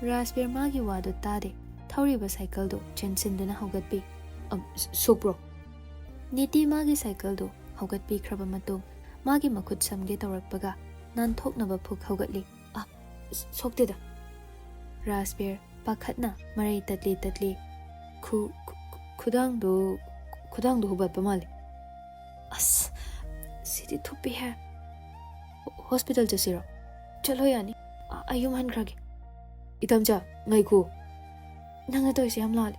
ꯔꯥꯖꯕꯤꯔ ꯃꯥꯒꯤ ꯋꯥꯗꯨ ꯇꯥꯗꯦ, ꯊꯧꯔꯤꯕ ꯁꯥꯏꯀꯜꯗꯨ ꯆꯦꯟꯁꯤꯟꯗꯨꯅ ꯍꯧꯒꯠꯄꯤ꯫ "ꯑꯝ, ꯁ-, ꯁꯣꯛꯄ꯭ꯔꯣ?" ꯅꯤꯇꯤ ꯃꯥꯒꯤ ꯁꯥꯏꯀꯜꯗꯨ ꯍꯧꯒꯠꯄꯤꯈ꯭ꯔꯕ ꯃꯇꯨꯡ, ꯃꯥꯒꯤ ꯃꯈꯨꯠ ꯁꯝꯒꯦ ꯇꯧꯔꯛꯄꯒ ꯅꯥꯟꯊꯣꯛꯅꯕ ꯐꯨꯛ ꯍꯧꯒꯠꯂꯤ꯫ "ꯑ, ꯁ-, ꯁꯣꯛꯇꯦꯗ꯫" ꯔꯥꯖꯕꯤꯔ ꯄꯥꯈꯠꯅ ꯃꯔꯩ ꯇꯠꯂꯤ ꯇꯠꯂꯤ, "ꯈꯨ-, ꯈꯨ-, ꯈꯨꯗꯥꯡꯗꯨ, ꯈꯨꯗꯥꯡꯗꯨ ꯍꯨꯕꯠꯄ ꯃꯥꯜꯂꯤ꯫" "ꯑꯁ, ꯁꯤꯗꯤ ꯊꯨꯞꯄꯤꯍꯦ꯫ ꯍꯣ-, ꯍꯣꯁꯄꯤꯇꯥꯜ ꯆꯠꯁꯤꯔꯣ?" "ꯆꯠꯂꯣ ꯌꯥꯅꯤ꯫ ꯑ-, ꯑꯩ ꯌꯨꯝ ꯍꯟꯈ꯭ꯔꯒꯦ꯫" "ꯏꯇꯝꯆꯥ, ꯉꯥꯏꯈꯣ꯫ ꯅꯪꯅ ꯇꯧꯔꯤꯁꯦ ꯌꯥꯝ ꯂꯥꯜꯂꯦ꯫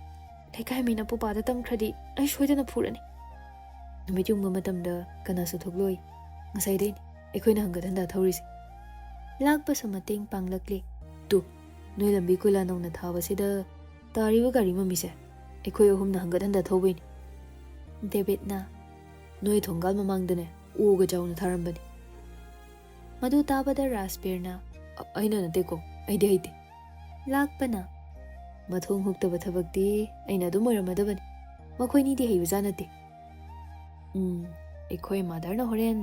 ꯂꯩꯀꯥꯏ ꯃꯤꯅ ꯄꯨꯄꯥꯗ ꯇꯝꯈ꯭ꯔꯗꯤ ꯑꯩ ꯁꯣꯏꯗꯅ ꯐꯨꯔꯅꯤ꯫" "ꯅꯨꯃꯤꯠ ꯌꯨꯡꯕ ꯃꯇꯝꯗ ꯀꯅꯥꯁꯨ ꯊꯣꯛꯂꯣꯏ꯫ ꯉꯁꯥꯏꯗꯩꯅꯤ ꯑꯩꯈꯣꯏꯅ ꯍꯪꯒꯠ ꯍꯟꯗ ꯊꯧꯔꯤꯁꯦ꯫" ꯂꯥꯛꯄꯁꯨ ꯃꯇꯦꯡ ꯄꯥꯡꯂꯛꯂꯤ꯫ "ꯇꯨ, ꯅꯣꯏ ꯂꯝꯕꯤ ꯀꯣꯏꯂꯥ ꯅꯧꯅ ꯊꯥꯕꯁꯤꯗ ꯇꯥꯔꯤꯕ ꯒꯥꯔꯤ ꯃꯃꯤꯁꯦ ꯑꯩꯈꯣꯏ ꯑꯍꯨꯝꯅ ꯍꯪꯒꯠ ꯍꯟꯗ ꯊꯧꯕꯩꯅꯤ꯫" ꯗꯦꯕꯤꯠꯅ, "ꯅꯣꯏ ꯊꯣꯡꯒꯥꯜ ꯃꯃꯥꯡꯗꯅꯦ ꯑꯣꯒ ꯆꯥꯎꯅ ꯊꯥꯔꯝꯕꯅꯤ꯫" ꯃꯗꯨ ꯇꯥꯕꯗ ꯔꯥꯖꯕꯤꯔꯅ, "ꯑ-, ꯑꯩꯅ ꯅꯠꯇꯦꯀꯣ, ꯑꯩꯗꯤ ꯍꯩꯇꯦ꯫" ꯂꯥꯛꯄꯅ, "ꯃꯊꯣꯡ ꯍꯨꯛꯇꯕ ꯊꯕꯛꯇꯤ ꯑꯩꯅ ꯑꯗꯨꯝ ꯑꯣꯏꯔꯝꯃꯗꯕꯅꯤ꯫ ꯃꯈꯣꯏꯅꯤꯗꯤ ꯍꯩꯕꯖꯥꯠ ꯅꯠꯇꯦ꯫" "ꯎꯝ, ꯑꯩꯈꯣꯏ ꯃꯥꯗꯔꯅ ꯍꯣꯔꯦꯟ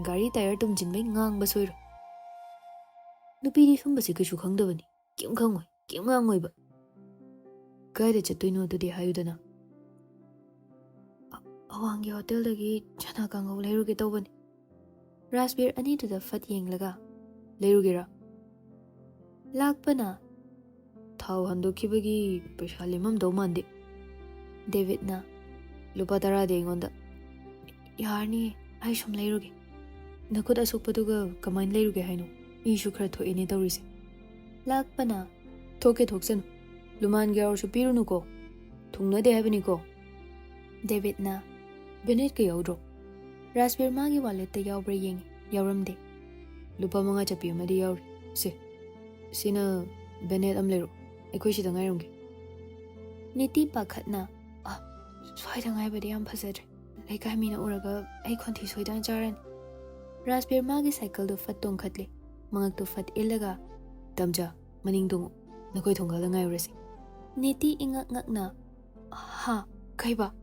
ꯒꯥꯔꯤ ꯇꯥꯌꯔ ꯇꯨꯝꯁꯤꯟꯕꯩ ꯉꯥꯡꯕ ꯁꯣꯏꯔꯣꯏ꯫ ꯅꯨꯄꯤꯗꯤ ꯁꯨꯝꯕꯁꯤ ꯀꯩꯁꯨ ꯈꯪꯗꯕꯅꯤ꯫ ꯀꯩꯝ ꯈꯪꯉꯣꯏ, ꯀꯩꯝ ꯉꯥꯡꯉꯣꯏꯕ꯫" "ꯀꯥꯏꯗ ꯆꯠꯇꯣꯏꯅꯣ ꯑꯗꯨꯗꯤ ꯍꯥꯏꯌꯨꯗꯅ꯫" "ꯑ-, ꯑꯋꯥꯡꯒꯤ ꯍꯣꯇꯦꯜꯗꯒꯤ ꯆꯅꯥ ꯀꯥꯡꯍꯧ ꯂꯩꯔꯨꯒꯦ ꯇꯧꯕꯅꯤ꯫" ꯔꯥꯖꯕꯤꯔ ꯑꯅꯤꯗꯨꯗ ꯐꯠ ꯌꯦꯡꯂꯒ, "ꯂꯩꯔꯨꯒꯦꯔꯥ?" ꯂꯥꯛꯄꯅ, "ꯊꯥꯎ ꯍꯟꯗꯣꯛꯈꯤꯕꯒꯤ ꯄꯩꯁꯥ ꯂꯦꯝꯃꯝꯗꯧ ꯃꯥꯟꯗꯦ꯫" ꯗꯦꯕꯤꯠꯅ, "ꯂꯨꯄꯥ ꯇꯔꯥꯗꯤ ꯑꯩꯉꯣꯟꯗ꯫" "ꯌꯥꯔꯅꯤ, ꯑꯩ ꯁꯨꯝ ꯂꯩꯔꯨꯒꯦ꯫" "ꯅꯈꯨꯠ ꯑꯁꯣꯛꯄꯗꯨꯒ ꯀꯃꯥꯏꯅ ꯂꯩꯔꯨꯒꯦ ꯍꯥꯏꯅꯣ? ꯏꯁꯨ ꯈꯔ ꯊꯣꯛꯑꯦꯅꯦ ꯇꯧꯔꯤꯁꯦ꯫" ꯂꯥꯛꯄꯅ, "ꯊꯣꯛꯀꯦ ꯊꯣꯛꯁꯅꯨ, ꯂꯨꯃꯥꯟꯒ ꯌꯥꯎꯔꯁꯨ ꯄꯤꯔꯨꯅꯨꯀꯣ꯫ ꯊꯨꯡꯅꯗꯦ ꯍꯥꯏꯕꯅꯤꯀꯣ꯫ ꯗꯦꯕꯤꯠꯅ, "ꯕꯦꯅꯦꯠꯀ ꯌꯥꯎꯗ꯭ꯔꯣ?" ꯔꯥꯖꯕꯤꯔ ꯃꯥꯒꯤ ꯋꯥꯂꯦꯠꯇ ꯌꯥꯎꯕ꯭ꯔꯥ ꯌꯦꯡꯉꯤ꯫ ꯌꯥꯎꯔꯝꯗꯦ꯫ "ꯂꯨꯄꯥ ꯃꯉꯥ ꯆꯠꯄꯤ ꯑꯃꯗꯤ ꯌꯥꯎꯔꯤ꯫ ꯁꯦ, ꯁꯤꯅ ꯕꯦꯅꯦꯠ ꯑꯃ ꯂꯩꯔꯣ꯫ ꯑꯩꯈꯣꯏ ꯁꯤꯗ ꯉꯥꯏꯔꯝꯒꯦ꯫" ꯅꯤꯇꯤ ꯄꯥꯈꯠꯅ, "ꯑ, ꯁ꯭ꯋꯥꯏꯗ ꯉꯥꯏꯕꯗꯤ ꯌꯥꯝ ꯐꯖꯗ꯭ꯔꯦ꯫ ꯂꯩꯀꯥꯏ ꯃꯤꯅ ꯎꯔꯒ ꯑꯩ ꯈꯣꯟꯊꯤ ꯁꯣꯏꯗꯅ ꯆꯥꯔꯅꯤ꯫" ꯔꯥꯖꯕꯤꯔ ꯃꯥꯒꯤ ꯁꯥꯏꯀꯜꯗꯨ ꯐꯠ ꯇꯣꯡꯈꯠꯂꯦ꯫ ꯃꯉꯛꯇꯨ ꯐꯠ ꯏꯜꯂꯒ, "ꯇꯝꯆꯥ, ꯃꯅꯤꯡ ꯇꯣꯡꯉꯨ꯫ ꯅꯈꯣꯏ ꯊꯣꯡꯒꯥꯜꯗ ꯉꯥꯏꯔꯨꯔꯁꯤ꯫" ꯅꯤꯇꯤ ꯏꯉꯛ ꯉꯛꯅ, "ꯍꯥ, ꯀꯩꯕ?"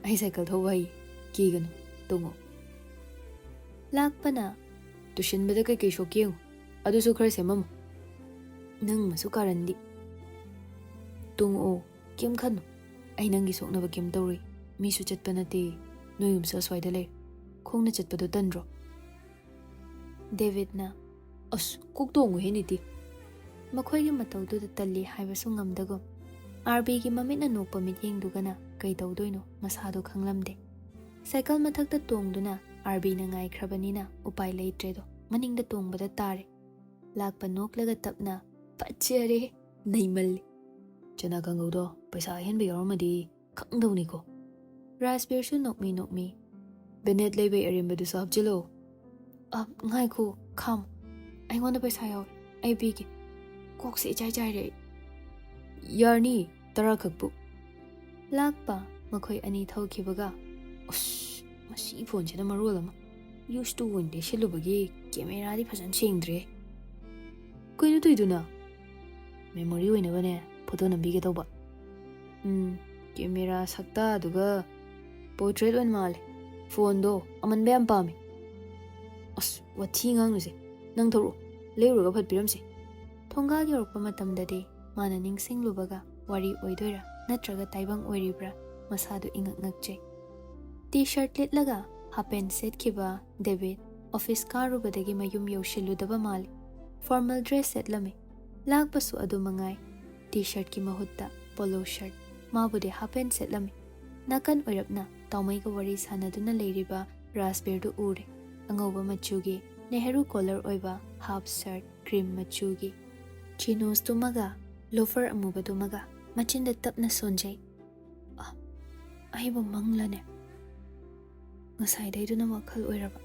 "ꯑꯩ ꯁꯥꯏꯀꯜ ꯊꯧꯕ ꯍꯩ꯫ ꯀꯤꯒꯅꯨ, ꯇꯣꯡꯉꯨ꯫" ꯂꯥꯛꯄꯅ, "ꯇꯨꯁꯤꯟꯕꯗ ꯀꯩꯀꯩ ꯁꯣꯛꯀꯦ ꯌꯦꯡꯉꯨ꯫ ꯑꯗꯨꯁꯨ ꯈꯔ ꯁꯦꯝꯃꯝꯃꯨ꯫" "ꯅꯪ ꯃꯁꯨ ꯀꯥꯔꯟꯗꯤ꯫" "ꯇꯣꯡꯉꯛꯑꯣ, ꯀꯩꯝ ꯈꯟꯅꯨ꯫ ꯑꯩ ꯅꯪꯒꯤ ꯁꯣꯛꯅꯕ ꯀꯩꯝ ꯇꯧꯔꯣꯏ꯫ ꯃꯤꯁꯨ ꯆꯠꯄ ꯅꯠꯇꯦ꯫ ꯅꯣꯏ ꯌꯨꯝꯁꯨ ꯑꯁ꯭ꯋꯥꯏꯗ ꯂꯩ꯫ ꯈꯣꯡꯅ ꯆꯠꯄꯗꯣ ꯇꯟꯗ꯭ꯔꯣ?" ꯗꯦꯕꯤꯠꯅ, "ꯑꯁ, ꯀꯣꯛ ꯇꯣꯡꯉꯨꯍꯦ ꯅꯤꯇꯤ꯫" ꯃꯈꯣꯏꯒꯤ ꯃꯇꯧꯗꯨꯗ ꯇꯜꯂꯤ ꯍꯥꯏꯕꯁꯨ ꯉꯝꯗꯒꯨꯝ꯫ ꯑꯥꯔꯕꯤꯒꯤ ꯃꯃꯤꯠꯅ ꯅꯣꯛꯄ ꯃꯤꯠꯌꯦꯡꯗꯨꯒꯅ ꯀꯩ ꯇꯧꯗꯣꯏꯅꯣ ꯃꯁꯥꯗꯣ ꯈꯪꯂꯝꯗꯦ꯫ ꯁꯥꯏꯀꯜ ꯃꯊꯛꯇ ꯇꯣꯡꯗꯨꯅ ꯑꯥꯔꯕꯤꯅ ꯉꯥꯏꯈ꯭ꯔꯕꯅꯤꯅ ꯎꯄꯥꯏ ꯂꯩꯇ꯭ꯔꯦꯗꯣ, ꯃꯅꯤꯡꯗ ꯇꯣꯡꯕꯗ ꯇꯥꯔꯦ꯫ ꯂꯥꯛꯄ ꯅꯣꯛꯂꯒ ꯇꯞꯅ, "ꯐꯠꯖꯔꯦ, ꯅꯩꯃꯜꯂꯤ꯫" "ꯆꯅꯥ ꯀꯥꯡꯒꯧꯗꯣ ꯄꯩꯁꯥ ꯑꯍꯦꯟꯕ ꯌꯥꯎꯔꯝꯃꯗꯤ ꯈꯪꯗꯧꯅꯤꯀꯣ꯫" ꯔꯥꯖꯕꯤꯔꯁꯨ ꯅꯣꯛꯃꯤ ꯅꯣꯛꯃꯤ, "ꯕꯦꯅꯦꯠ ꯂꯩꯕꯩ ꯑꯔꯦꯝꯕꯗꯨꯁꯨ ꯍꯥꯞꯆꯤꯜꯂꯣ꯫" "ꯑ, ꯉꯥꯏꯈꯣ, ꯈꯥꯝ꯫ ꯑꯩꯉꯣꯟꯗ ꯄꯩꯁꯥ ꯌꯥꯎꯔꯤ꯫ ꯑꯩ ꯄꯤꯒꯦ꯫ ꯀꯣꯛꯁꯦ ꯏꯆꯥꯏ ꯆꯥꯏꯔꯦ ꯑꯩ꯫" "ꯌꯥꯔꯅꯤ, ꯇꯔꯥ ꯈꯛꯄꯨ꯫" ꯂꯥꯛꯄ ꯃꯈꯣꯏ ꯑꯅꯤ ꯊꯧꯈꯤꯕꯒ, "ꯑꯁ, ꯃꯁꯤ ꯐꯣꯟꯁꯤꯅ ꯃꯔꯣꯜ ꯑꯃ ꯌꯨꯁꯇꯨ ꯑꯣꯏꯅ ꯂꯩꯁꯤꯜꯂꯨꯕꯒꯤ ꯀꯦꯃꯦꯔꯥꯗꯤ ꯐꯖꯅ ꯁꯦꯡꯗ꯭ꯔꯦ꯫" "ꯀꯩꯅꯣ ꯇꯧꯏꯗꯨꯅ?" "ꯃꯦꯃꯣꯔꯤ ꯑꯣꯏꯅꯕꯅꯦ, ꯐꯣꯇꯣ ꯅꯝꯕꯤꯒꯦ ꯇꯧꯕ꯫" "ꯎꯝ, ꯀꯦꯃꯦꯔꯥ ꯁꯛꯇꯥꯗꯨꯒ ꯄꯣꯔꯇ꯭ꯔꯦꯠ ꯑꯣꯏꯅ ꯃꯥꯜꯂꯦ꯫ ꯐꯣꯟꯗꯣ ꯑꯃꯟꯕ ꯌꯥꯝ ꯄꯥꯝꯃꯤ꯫" "ꯑꯁ, ꯋꯥꯊꯤ ꯉꯥꯡꯅꯨꯁꯦ꯫ ꯅꯪ ꯊꯧꯔꯛꯑꯣ, ꯂꯩꯔꯨꯔꯒ ꯐꯠ ꯄꯤꯔꯝꯁꯦ꯫" ꯊꯣꯡꯒꯥꯜ ꯌꯧꯔꯛꯄ ꯃꯇꯝꯗꯗꯤ ꯃꯥꯅ ꯅꯤꯡꯁꯤꯡꯂꯨꯕꯒ ꯋꯥꯔꯤ ꯑꯣꯏꯗꯣꯏꯔꯥ ꯅꯠꯇ꯭ꯔꯒ ꯇꯥꯏꯕꯪ ꯑꯣꯏꯔꯤꯕ꯭ꯔꯥ ꯃꯁꯥꯗꯨ ꯏꯉꯛ ꯉꯛꯆꯩ꯫ ꯇꯤ ꯁꯔꯠ ꯂꯤꯠꯂꯒ ꯍꯥꯞ ꯄꯦꯟ ꯁꯦꯠꯈꯤꯕ ꯗꯦꯕꯤꯠ ꯑꯣꯐꯤꯁ ꯀꯥꯔꯨꯕꯗꯒꯤ ꯃꯌꯨꯝ ꯌꯧꯁꯤꯜꯂꯨꯗꯕ ꯃꯥꯜꯂꯤ꯫ ꯐꯣꯔꯃꯦꯜ ꯗ꯭ꯔꯦꯁ ꯁꯦꯠꯂꯝꯃꯤ꯫ ꯂꯥꯛꯄꯁꯨ ꯑꯗꯨ ꯃꯉꯥꯏ꯫ ꯇꯤ ꯁꯔꯠꯀꯤ ꯃꯍꯨꯠꯇ ꯄꯣꯂꯣ ꯁꯔꯠ, ꯃꯥꯕꯨꯗꯤ ꯍꯥꯞ ꯄꯦꯟ ꯁꯦꯠꯂꯝꯃꯤ꯫ ꯅꯥꯀꯟ ꯑꯣꯏꯔꯞꯅ ꯇꯥꯎꯃꯩꯒ ꯋꯥꯔꯤ ꯁꯥꯟꯅꯗꯨꯅ ꯂꯩꯔꯤꯕ ꯔꯥꯖꯕꯤꯔꯗꯨ ꯎꯔꯦ꯫ ꯑꯉꯧꯕ ꯃꯆꯨꯒꯤ ꯅꯦꯍꯔꯨ ꯀꯣꯂꯔ ꯑꯣꯏꯕ ꯍꯥꯞ ꯁꯔꯠ, ꯀ꯭ꯔꯤꯝ ꯃꯆꯨꯒꯤ ꯆꯤꯅꯣꯁ ꯇꯨꯝꯃꯒ ꯂꯣꯐꯔ ꯑꯃꯨꯕꯗꯨꯃꯒ ꯃꯆꯤꯟꯗ ꯇꯞꯅ ꯁꯣꯟꯖꯩ꯫ "ꯑ, ꯑꯩꯕꯨ ꯃꯪꯂꯅꯦ? ꯉꯁꯥꯏꯗꯩꯗꯨꯅ ꯋꯥꯈꯜ ꯑꯣꯏꯔꯕ,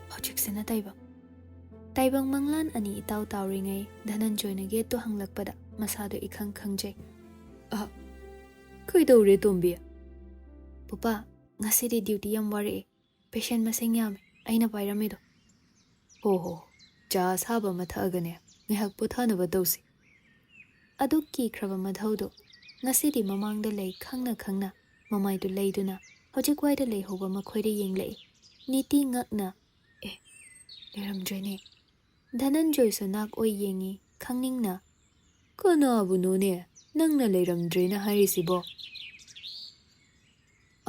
ꯍꯧꯖꯤꯛꯁꯤꯅ ꯇꯥꯏꯕꯪ?" ꯇꯥꯏꯕꯪ ꯃꯪꯂꯥꯟ ꯑꯅꯤ ꯏꯇꯥꯎ ꯇꯥꯎꯔꯤꯉꯩ ꯙꯅꯟꯖꯣꯏꯅ ꯒꯦꯠꯇꯨ ꯍꯪꯂꯛꯄꯗ ꯃꯁꯥꯗꯣ ꯏꯈꯪ ꯈꯪꯖꯩ꯫ "ꯑ, ꯀꯩꯗꯧꯔꯦ ꯇꯣꯝꯕꯤ?" "ꯄꯨꯄꯥ, ꯉꯁꯤꯗꯤ ꯗ꯭ꯌꯨꯇꯤ ꯌꯥꯝ ꯋꯥꯔꯛꯑꯦ꯫ ꯄꯦꯁꯦꯟ ꯃꯁꯤꯡ ꯌꯥꯝꯃꯦ ꯑꯩꯅ ꯄꯥꯏꯔꯝꯃꯤꯗꯣ꯫" "ꯍꯣ ꯍꯣ, ꯆꯥ ꯑꯁꯥꯕ ꯑꯃ ꯊꯛꯑꯒꯅꯦ ꯉꯥꯏꯍꯥꯛ ꯄꯣꯊꯥꯅꯕ ꯇꯧꯁꯤ꯫" ꯑꯗꯨꯛ ꯀꯤꯈ꯭ꯔꯕ ꯃꯙꯧꯗꯣ ꯉꯁꯤꯗꯤ ꯃꯃꯥꯡꯗ ꯂꯩ ꯈꯪꯅ ꯈꯪꯅ ꯃꯃꯥꯏꯗꯨ ꯂꯩꯗꯨꯅ ꯍꯧꯖꯤꯛ ꯋꯥꯏꯗ ꯂꯩꯍꯧꯕ ꯃꯈꯣꯏꯗ ꯌꯦꯡꯂꯛꯏ꯫ ꯅꯤꯇꯤ ꯉꯛꯅ, "ꯑꯦ, ꯂꯩꯔꯝꯗ꯭ꯔꯦꯅꯦ꯫" ꯙꯅꯟꯖꯣꯏꯁꯨ ꯅꯥꯛ ꯑꯣꯏ ꯌꯦꯡꯉꯤ ꯈꯪꯅꯤꯡꯅ꯫ "ꯀꯅꯥꯕꯨꯅꯣꯅꯦ ꯅꯪꯅ ꯂꯩꯔꯝꯗ꯭ꯔꯦꯅ ꯍꯥꯏꯔꯤꯁꯤꯕꯣ?"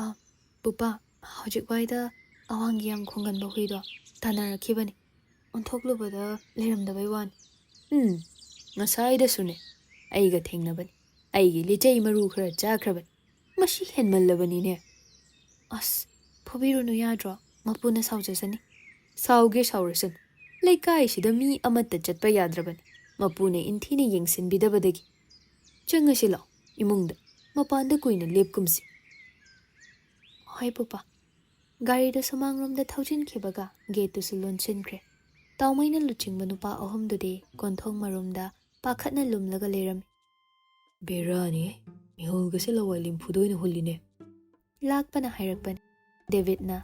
"ꯑ, ꯄꯨꯄꯥ, ꯍꯧꯖꯤꯛ ꯋꯥꯏꯗ ꯑꯋꯥꯡꯒꯤ ꯌꯥꯝ ꯈꯣꯡꯒꯟꯕ ꯍꯨꯏꯗꯣ ꯇꯥꯟꯅꯔꯛꯈꯤꯕꯅꯤ꯫ ꯑꯣꯟꯊꯣꯛꯂꯨꯕꯗ ꯂꯩꯔꯝꯗꯕꯩ ꯋꯥꯅꯤ꯫" "ꯎꯝ, ꯉꯁꯥꯏꯗꯁꯨꯅꯦ ꯑꯩꯒ ꯊꯦꯡꯅꯕꯅꯤ꯫ ꯑꯩꯒꯤ ꯂꯤꯆꯩ ꯃꯔꯨ ꯈꯔ ꯆꯥꯈ꯭ꯔꯕꯅꯤ꯫ ꯃꯁꯤ ꯍꯦꯟꯃꯜꯂꯕꯅꯤꯅꯦ꯫" "ꯑꯁ, ꯐꯨꯕꯤꯔꯨꯅꯨ ꯌꯥꯗ꯭ꯔꯣ? ꯃꯄꯨꯅ ꯁꯥꯎꯖꯁꯅꯤ꯫" "ꯁꯥꯎꯒꯦ ꯁꯥꯎꯔꯁꯅꯨ, ꯂꯩꯀꯥꯏꯁꯤꯗ ꯃꯤ ꯑꯃꯠꯇ ꯆꯠꯄ ꯌꯥꯗ꯭ꯔꯕꯅꯤ, ꯃꯄꯨꯅ ꯏꯟꯊꯤꯅ ꯌꯦꯡꯁꯤꯟꯕꯤꯗꯕꯗꯒꯤ꯫ ꯆꯪꯉꯁꯤ ꯂꯥꯛꯑꯣ ꯏꯃꯨꯡꯗ, ꯃꯄꯥꯟꯗ ꯀꯨꯏꯅ ꯂꯦꯞꯀꯨꯝꯁꯤ꯫" "ꯍꯣꯏ ꯄꯨꯄꯥ꯫" ꯒꯥꯔꯤꯗꯨ ꯁꯨꯃꯥꯡꯂꯣꯝꯗ ꯊꯧꯖꯤꯟꯈꯤꯕꯒ ꯒꯦꯠꯇꯨꯁꯨ ꯂꯣꯟꯁꯤꯟꯈ꯭ꯔꯦ꯫ ꯇꯥꯎꯃꯩꯅ ꯂꯨꯆꯤꯡꯕ ꯅꯨꯄꯥ ꯑꯍꯨꯝꯗꯨꯗꯤ ꯀꯣꯟꯊꯣꯡ ꯃꯔꯨꯝꯗ ꯄꯥꯈꯠꯅ ꯂꯨꯝꯂꯒ ꯂꯩꯔꯝꯃꯤ꯫ "ꯕꯦꯔꯥꯅꯤ, ꯃꯤꯍꯨꯜꯒꯁꯦ ꯂꯋꯥꯏ ꯂꯤꯝꯐꯨꯗ ꯑꯣꯏꯅ ꯍꯨꯜꯂꯤꯅꯦ꯫" ꯂꯥꯛꯄꯅ ꯍꯥꯏꯔꯛꯄꯅꯤ꯫ ꯗꯦꯕꯤꯠꯅ,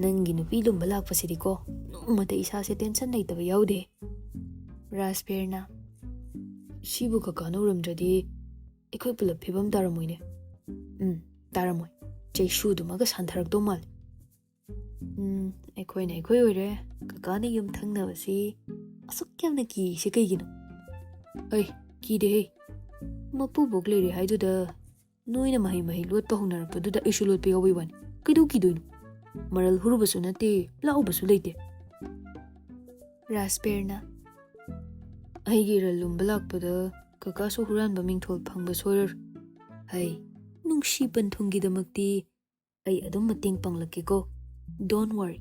"ꯅꯪꯒꯤ ꯅꯨꯄꯤ ꯂꯨꯝꯕ ꯂꯥꯛꯄꯁꯤꯗꯤꯀꯣ ꯅꯣꯡꯃꯇ ꯏꯁꯥꯁꯦ ꯇꯦꯟꯁꯟ ꯂꯩꯇꯕ ꯌꯥꯎꯗꯦ꯫" ꯔꯥꯖꯕꯤꯔꯅ, "ꯁꯤꯕꯨ ꯀꯀꯥꯅ ꯎꯔꯝꯗ꯭ꯔꯗꯤ ꯑꯩꯈꯣꯏ ꯄꯨꯂꯞ ꯐꯤꯕꯝ ꯇꯥꯔꯝꯃꯣꯏꯅꯦ꯫" "ꯎꯝ, ꯇꯥꯔꯝꯃꯣꯏ꯫ ꯆꯩꯁꯨꯗꯨꯃꯒ ꯁꯥꯟꯊꯔꯛꯇꯧ ꯃꯥꯜꯂꯤ꯫" "ꯎꯝ, ꯑꯩꯈꯣꯏꯅ ꯑꯩꯈꯣꯏ ꯑꯣꯏꯔꯦ꯫ ꯀꯀꯥꯅ ꯌꯨꯝ ꯊꯪꯅꯕꯁꯤ ꯑꯁꯨꯛ ꯌꯥꯝꯅ ꯀꯤꯔꯤꯁꯦ ꯀꯩꯒꯤꯅꯣ?" "ꯑꯩ ꯀꯤꯗꯦꯍꯦ꯫ ꯃꯄꯨꯕꯣꯛ ꯂꯩꯔꯦ ꯍꯥꯏꯗꯨꯗ ꯅꯣꯏꯅ ꯃꯍꯩ ꯃꯍꯩ ꯂꯣꯠꯄ ꯍꯧꯅꯔꯛꯄꯗꯨꯗ ꯑꯩꯁꯨ ꯂꯣꯠꯄ ꯌꯥꯎꯕꯩ ꯋꯥꯅꯤ꯫ ꯀꯩꯗꯧ ꯀꯤꯗꯣꯏꯅꯣ? ꯃꯔꯜ ꯍꯨꯔꯨꯕꯁꯨ ꯅꯠꯇꯦ, ꯂꯥꯎꯕꯁꯨ ꯂꯩꯇꯦ꯫" ꯔꯥꯖꯕꯤꯔꯅ, "ꯑꯩꯒꯤ ꯏꯔꯜ ꯂꯨꯝꯕ ꯂꯥꯛꯄꯗ ꯀꯀꯥꯁꯨ ꯍꯨꯔꯥꯟꯕ ꯃꯤꯡꯊꯣꯜ ꯐꯪꯕ ꯁꯣꯏꯔꯔꯣꯏ꯫ ꯍꯩ, ꯅꯨꯡꯁꯤ ꯄꯟꯊꯨꯡꯒꯤꯗꯃꯛꯇꯤ ꯑꯩ ꯑꯗꯨꯝ ꯃꯇꯦꯡ ꯄꯥꯡꯂꯛꯀꯦꯀꯣ꯫ Don't worry,